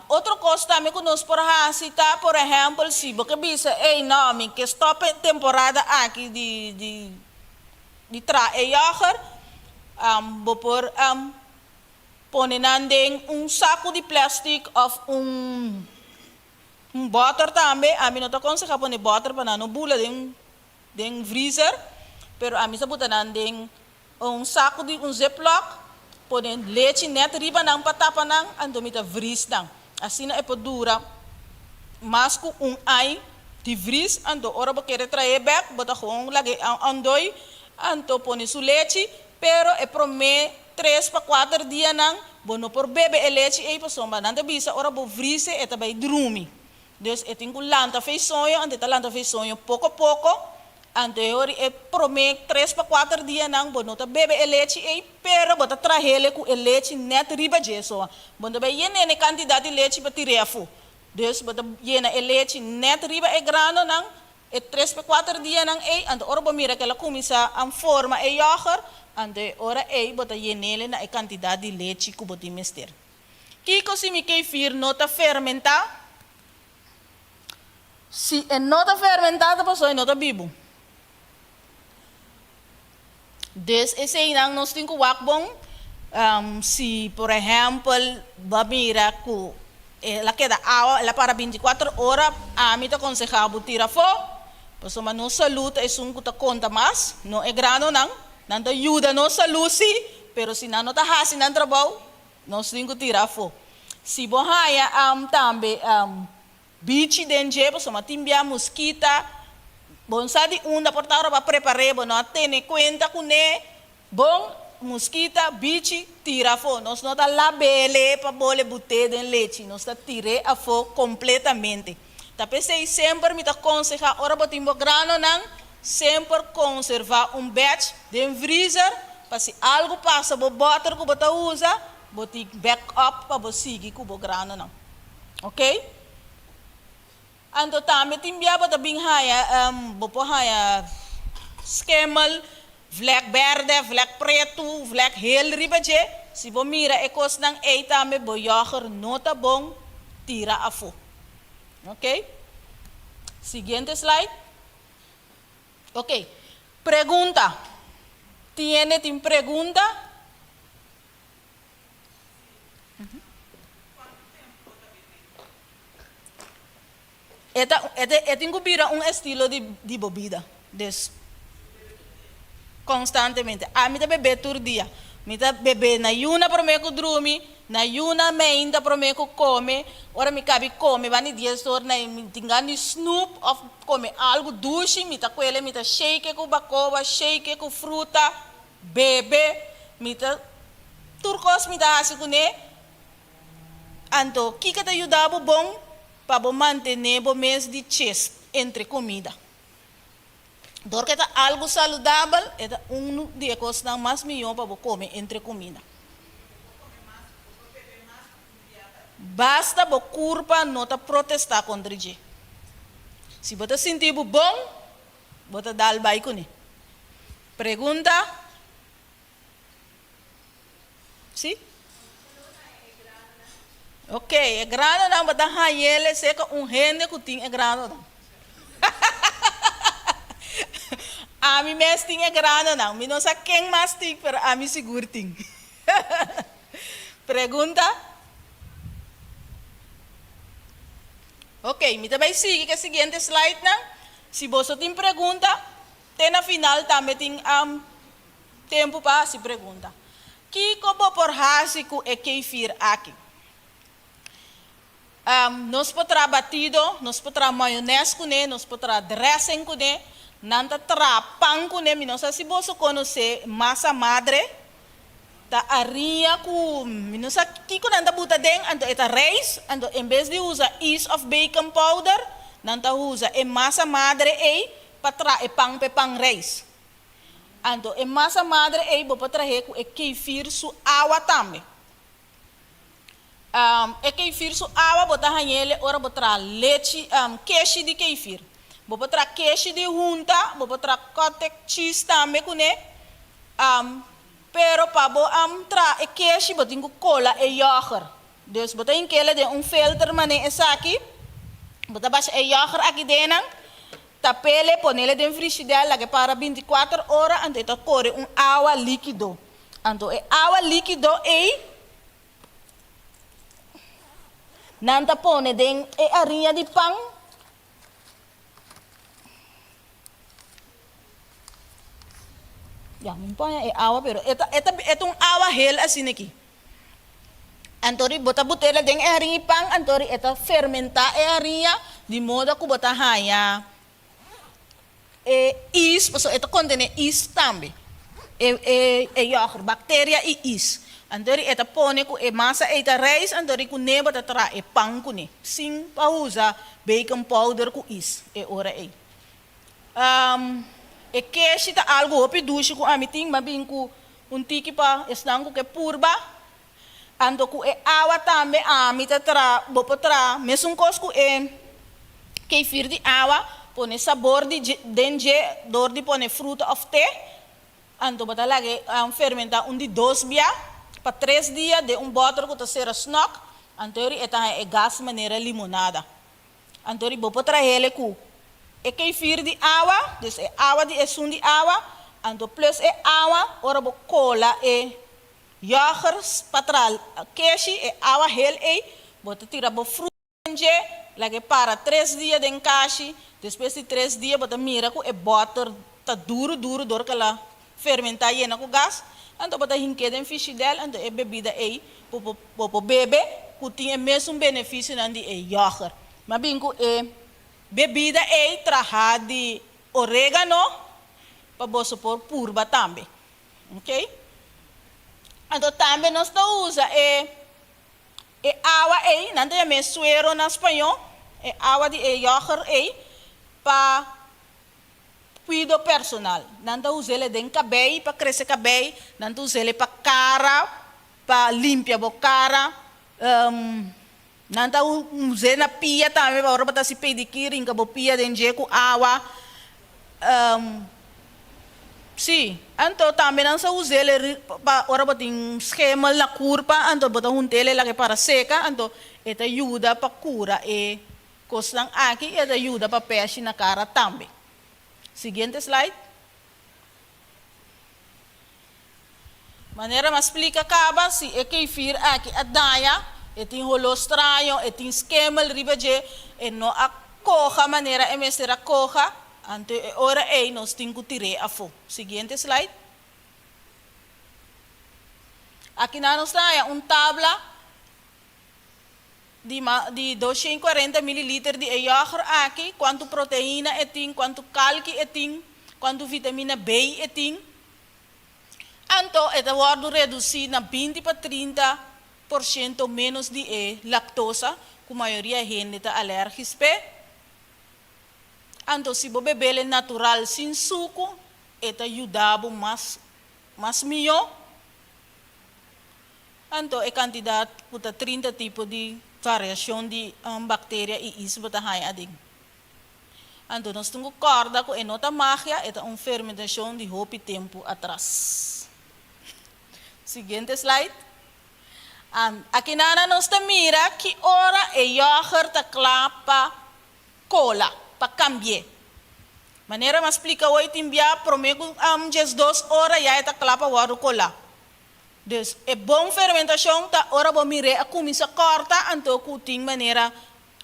Otro kos tambe ku nos por hasi ta, por ehèmpel, si bo ke bisa, ey no, mi ke stòp e temporada aki di di di traha e yògùrt, bo por pone nan den un saku di plèstik òf un un bòter tambe. Ami no ta konsehá pone bòter pa nan no bula den den vriezer, pero ami sa buta nan den un saku di un ziplock, pone lechi net riba nan pa tapa nan, anto mi ta vries nan. Asina e por dura mas ku un añ di vries, anto ora bo kere trae bek, bo ta gewoon lag'e andoi, anto pone su lechi, pero e prome tres pa kuater dianan bo no por bebe e lechi ei pasobra nan ta bisa ora bo vries e ta bai drumi. Dus e tin ku lanta fei soño, anto e ta lanta fei soño poko poko, anto e ora e promé tres pa kuater dianan bo no ta bebe e lechi ei, pero bo ta trahele ku e lechi nèt riba dje so. Bo no ta bai yena e kantidat di lechi pa tir'é afó. Dus bo ta yena e lechi nèt riba e granonan e tres pa kuater dianan ei, anto ora bo mira ku el a kuminsá a forma e yògùrt, anto e ora ei bo ta yen'ele na e kantidat di lechi ku bo tin mester. Kiko si mi kefir no ta fermentá? Si e no ta fermentá ta pasobra e no ta bibu. Dus eseinan nos tin ku wak bon. Si por ehèmpel bo a mira ku el a keda awa, el a para bintikuater ora, ami ta konsehá bo tira afó, pasobra nos salú ta esun ku ta konta mas, no e granonan. Nan ta yuda nos salú sí, pero si nan no ta hasi nan trabou, Nos tin ku tira afó. Si bo haña tambe bichi den dje, pasobra tin bia muskita, bo no sa di unda por ta ora bo a prepar'é, bo no a tene kuenta kuné, bon, muskita, bichi, tira afó. Nos no ta lab'é pa bole but'é den lechi, nos ta tir'é afó kompletamente. Ta p'esei semper mi ta konsehá ora bo tin bo granonan. Semper konservá un batch den vriezer pa si algu pasa bo bòter ku bo ta usa, bo tin backup pa bo sigui ku bo granonan. Ok? Anto tambe tin bia bo ta bin haña, bo por haña skimmel, vlek bèrdè, vlek pretu, vlek hel riba dje. Si bo mira e kosnan ei tambe bo yòger no ta bon, tira afó. Ok? Siguiente slide. Ok. Pregunta. Tin hende tin pregunta? E ta e ta e tin ku bira un estilo di di bo bida. Dus konstantemente. Ami ta bebé tur dia. Mi ta bebé na yuna promé ku drumi, na yuna meinta promé ku kome. Ora mi kabi kome banda di dies or na mi tin gana di snoep òf kome algu dushi, mi ta kuele mi ta shake ku bakoba, shake ku fruta, bebe. Mi ta tur kos mi ta hasi kuné. Anto, kiko ta yuda bo bon pa bo mantené bo mes di ches entre kumida? Dor ku e ta algu saludabel, e ta unu di e kosnan mas mihó pa bo kome entre kumida. Basta bo kurpa no ta protestá kontra dje. Si bo ta sinti bo bon, bo ta dal bai kuné. Pregunta? Sí? Ok, e granonan bo ta hañ'el serka un hende ku tin e granonan. Ami mes tin e granonan. Mi no sa ken mas tin, pero ami sigur tin. Pregunta? Ok, mi ta bai sigui ku e siguiente slidenan. Si boso tin pregunta, te na final tambe tin Tempu pa hasi pregunta. Kiko bo por hasi ku e kefir aki? Nos por traha batido, nos por traha mayones kuné, nos por traha dressing kuné, nan ta traha pan kuné. Mi no sa si boso konosé masa madre, ta ariña ku mi no sa kiko nan ta buta aden, anto e ta reis, anto en bes di usa yeast òf baking powder, nan ta usa e masa madre ei pa traha e pan pa e pan reis. Anto e masa madre ei bo por trah'é ku e kefir su awa tambe. E kefir su awa bo ta hañ'el ora bo traha lechi, keshi di kefir. Bo por traha keshi di hunta, bo por traha cottage cheese tambe kuné. Pero pa bo traha e keshi bo tin ku kola e yòger. Dus bo ta hink'el den un filter manera esaki, bo ta basha e yòger aki dennan. Tapele, ponele den frishidèr, laga e para bintikuater ora, anto e ta kore un awa líkido. Anto e awa líkido ei, nan ta pone den e ariña di pan. Ya, mi pone e awa, pero e ta, e ta, e ta un awa hel asina aki. Anto ri bo ta but'el den e hariña i pan, anto ri e ta fermentá e hariña di moda ku bo ta haña e is, pasobra e ta kontené is tambe, e e e yògùrt, bakteria i is. Anto ri e ta pone ku e masa ei ta reis, anto ri kuné bo ta traha e pan kuné, sin pa usa baking powder ku is e ora ei. E keshi ta algu hopi dushi ku ami tin, mi a bin ku Un tiki pa esnan ku ke purba. Anto ku e awa tambe ami ta tra, bo por tra mesun kos ku e kefir di awa, pone sabor di dje den dje dor di pone fruta òf te. Anto bo ta laga e fermentá un di dos bia pa tres dia den un bòter ku ta sera snòk, anto eri e ta haña e gas manera limonada. Anto ri bo por trahele ku e kefir di awa, dus e awa di esun di awa, anto plus e awa ora bo kola e yoghurt pa traha keshi, e awa hel ei, bo ta tira bo fruta den dje, laga e para tres dia den kashi, despues di tres dia bo ta mira ku e bòter ta duru duru dor ku el a fermentá yena ku gas, anto bo ta hink'é den fishidèl, anto e bebida ei bo por bo por bebe ku tin e mesun benefisionan di e yògùrt. Mi a bin ku e bebida ei trahá di orégano pa boso por purba tambe. Oke. Anto tambe nos ta usa e e awa ei, nan ta yam'é suero na spañó, e awa di e yògùrt ei, pa. kuido personal. Nan ta us'é den kabei pa krese kabei, nan ta us'é pa kara, pa limpia bo kara. Nan ta us'é na pia tambe, pa ora bo ta hasi pedikir, hinka bo pia den dje ku awa. Sí, anto tambe nan sa us'é pa ora bo tin schimmel na kurpa, anto bo ta hunt'é laga e para seka, anto e ta yuda pa kura e kosnan aki i e ta yuda pa pèshi na kara tambe. Siguiente slide. Manera mi a splika kaba, si e kefir aki a daña, e tin holó straño, e tin skemel riba dje, e no a koha manera e mester a koha, anto e ora ei nos tin ku tir'é afó. Siguiente slide. Akinan nos ta haña un tabla di di 240 mililiter di e yògùrt aki, kuantu proteina e tin, kuantu kalki e tin, kuantu vitamina B e tin. Anto e ta wòrdu redusí na 20 pa 30% ménos di e laktosa ku mayoria hende ta alèrgis p'e. Anto si bo bebel e natural sin suku, e ta yuda bo mas mas mihó. Anto e kantidat ku ta 30 tipo di variashon di bakteria i is bo ta haña aden. Anto nos tin ku kòrda ku e no ta magia, e ta un fermentashon di hopi tempu atras. Siguiente slide. Akinana nos ta mira ki ora e yògùrt ta kla pa kola, pa kambi'é. Manera mi a splika hoy tin bia promé ku 12 ora ya e ta kla pa wòrdu kolá. Dus e bon fermentashon ta ora bo mir'é a kuminsá kòrta anto ku tin manera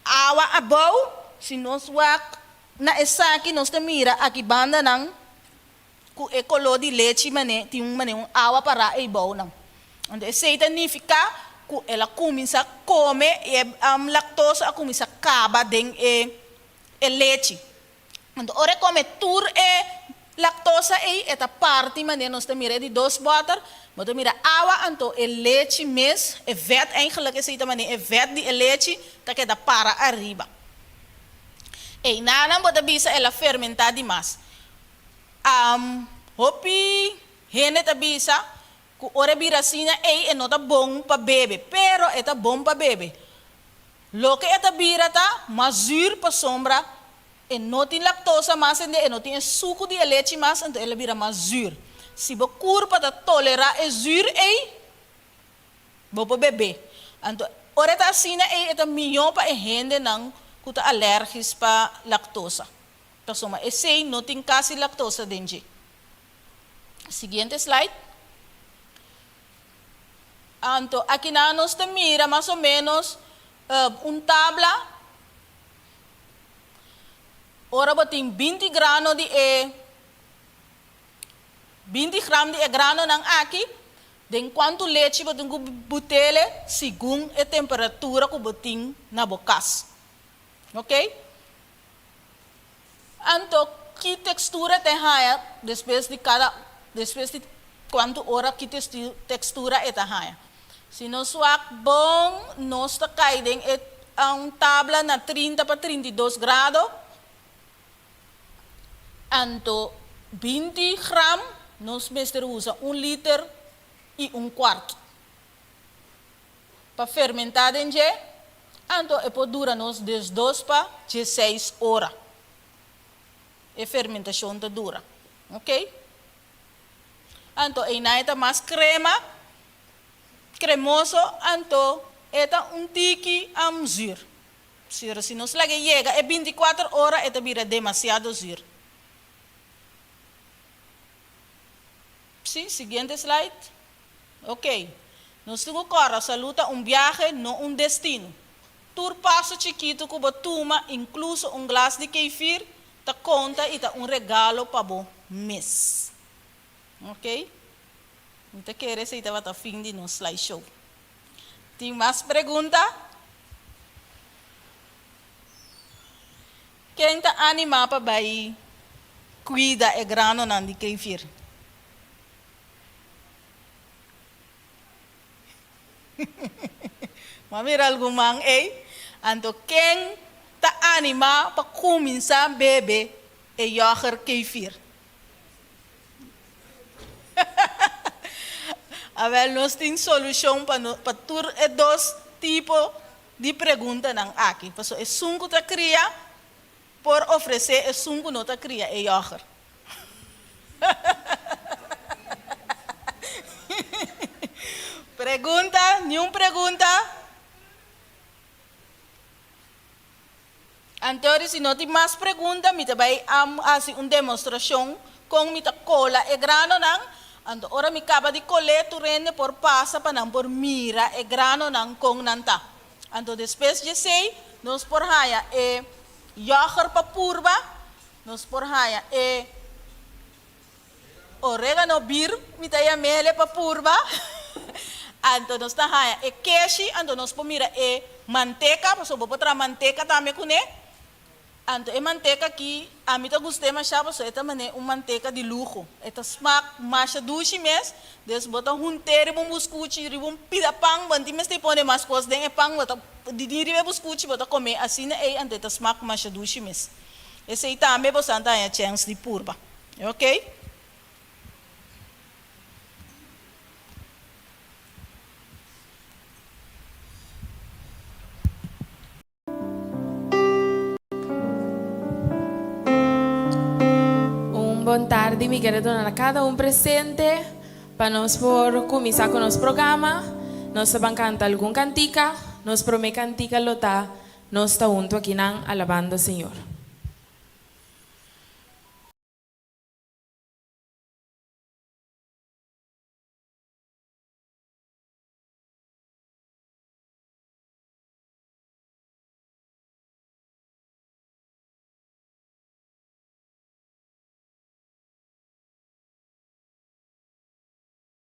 Awa abou, si nos wak na esaki nos ta mira aki bandanan ku e koló di lechi mane tin un mane un awa pará eibou nan. Anto esei ta nifiká ku el a kuminsá kome i e laktosa a kuminsá kaba den e e lechi. Anto ora e kome tur e laktosa ei e ta parti manera nos ta mira e di dos bòter, bo ta mira awa anto e lechi mes, e vèt eigenlijk esei ta manera e vèt di e lechi ta keda para ariba. Einanan bo ta bisa el a fermentá dimas. Hopi hende ta bisa ku ora e bira asina ei e no ta bon pa bebe, pero e ta bon pa bebe. Loke e ta bira ta mas zuur pasobra e no tin laktosa mas ende, e no tin e suku di e lechi mas, anto el a bira mas zuur. Si bo kurpa ta tolerá e zuur ei, bo por bebé. Anto ora e ta asina ei e ta mihó pa e hendenan ku ta alèrgis pa laktosa, pasobra esei no tin kasi laktosa den dje. Siguiente slide. Anto akinan nos ta mira mas o menos un tabla ora bo tin 20 grano di e 20 gram di e granonan aki, den kuantu lechi bo tin ku butele segun e temperatura ku bo tin na bo kas. Ok? Anto ki tekstura ta e haña despues di kada despues di kuantu ora ki tekstura e ta haña? Si nos wak bon nos ta kai den e un tabla na 30 pa 32 grado, anto 20 gram nos mester usa un liter i un kuart. Pa fermentá den dje, anto e por dura nos 12 pa 16 ora. E fermentashon ta dura. Ok? Anto einan e ta mas krema, kremoso, anto e ta un tiki zuur. Pero si nos laga e yega e 24 ora e ta bira demasiado zuur. Sí, siguiente slide. Ok. Nos tin ku kòrda, salú ta un biahe, no un destino. Tur paso chikitu ku bo tuma, inkluso un glas di kefir, ta konta i ta un regalo pa bo mes. Ok. Mi ta kere esei tabata fin di nos slideshow. Tin mas pregunta? Ken ta animá pa bai kuida e granonan di kefir? Bo a mira algun man ei? Anto ken ta animá pa kuminsá bebe e yoghurt kefir? Awel nos tin solushon pa no pa tur e dos tipo di preguntanan aki. Pasobra esun ku ta kria por ofresé esun ku no ta kria e yoghurt. Pregunta? Niun pregunta? Anto si no tin mas pregunta mi ta bai hasi un demostrashon kon mi ta kola e granonan. Anto ora mi kaba di kol'é tur hende por pasa pa nan por mira e granonan kon nan ta. Anto despues di esei nos por haña e yògùrt pa purba, nos por haña e Oregano bir mi ta yam'ele pa purba. Anto nos ta haña e keshi, anto nos por mira e manteka, pasobra bo por traha manteka tambe kuné. Anto e manteka aki ami ta gust'é mashá pasobra e ta manera un manteka di luho. E ta smak masha dushi mes, des bo ta hunt'é riba un buskuchi, riba un pida pan, bo no tin mester pone mas kos den e pan, bo ta di riba e buskuchi bo ta kom'é asina ei, anto e ta smak masha dushi mes. Esei tambe boso ta haña chèns di purba. Ok. Un bon tardi mi kere duna na kada un presente pa nos por kuminsá ku nos programa. Nos ta ban kanta algun kantika. Nos promé kantika lo ta Nos ta huntu akinan alabando Señor.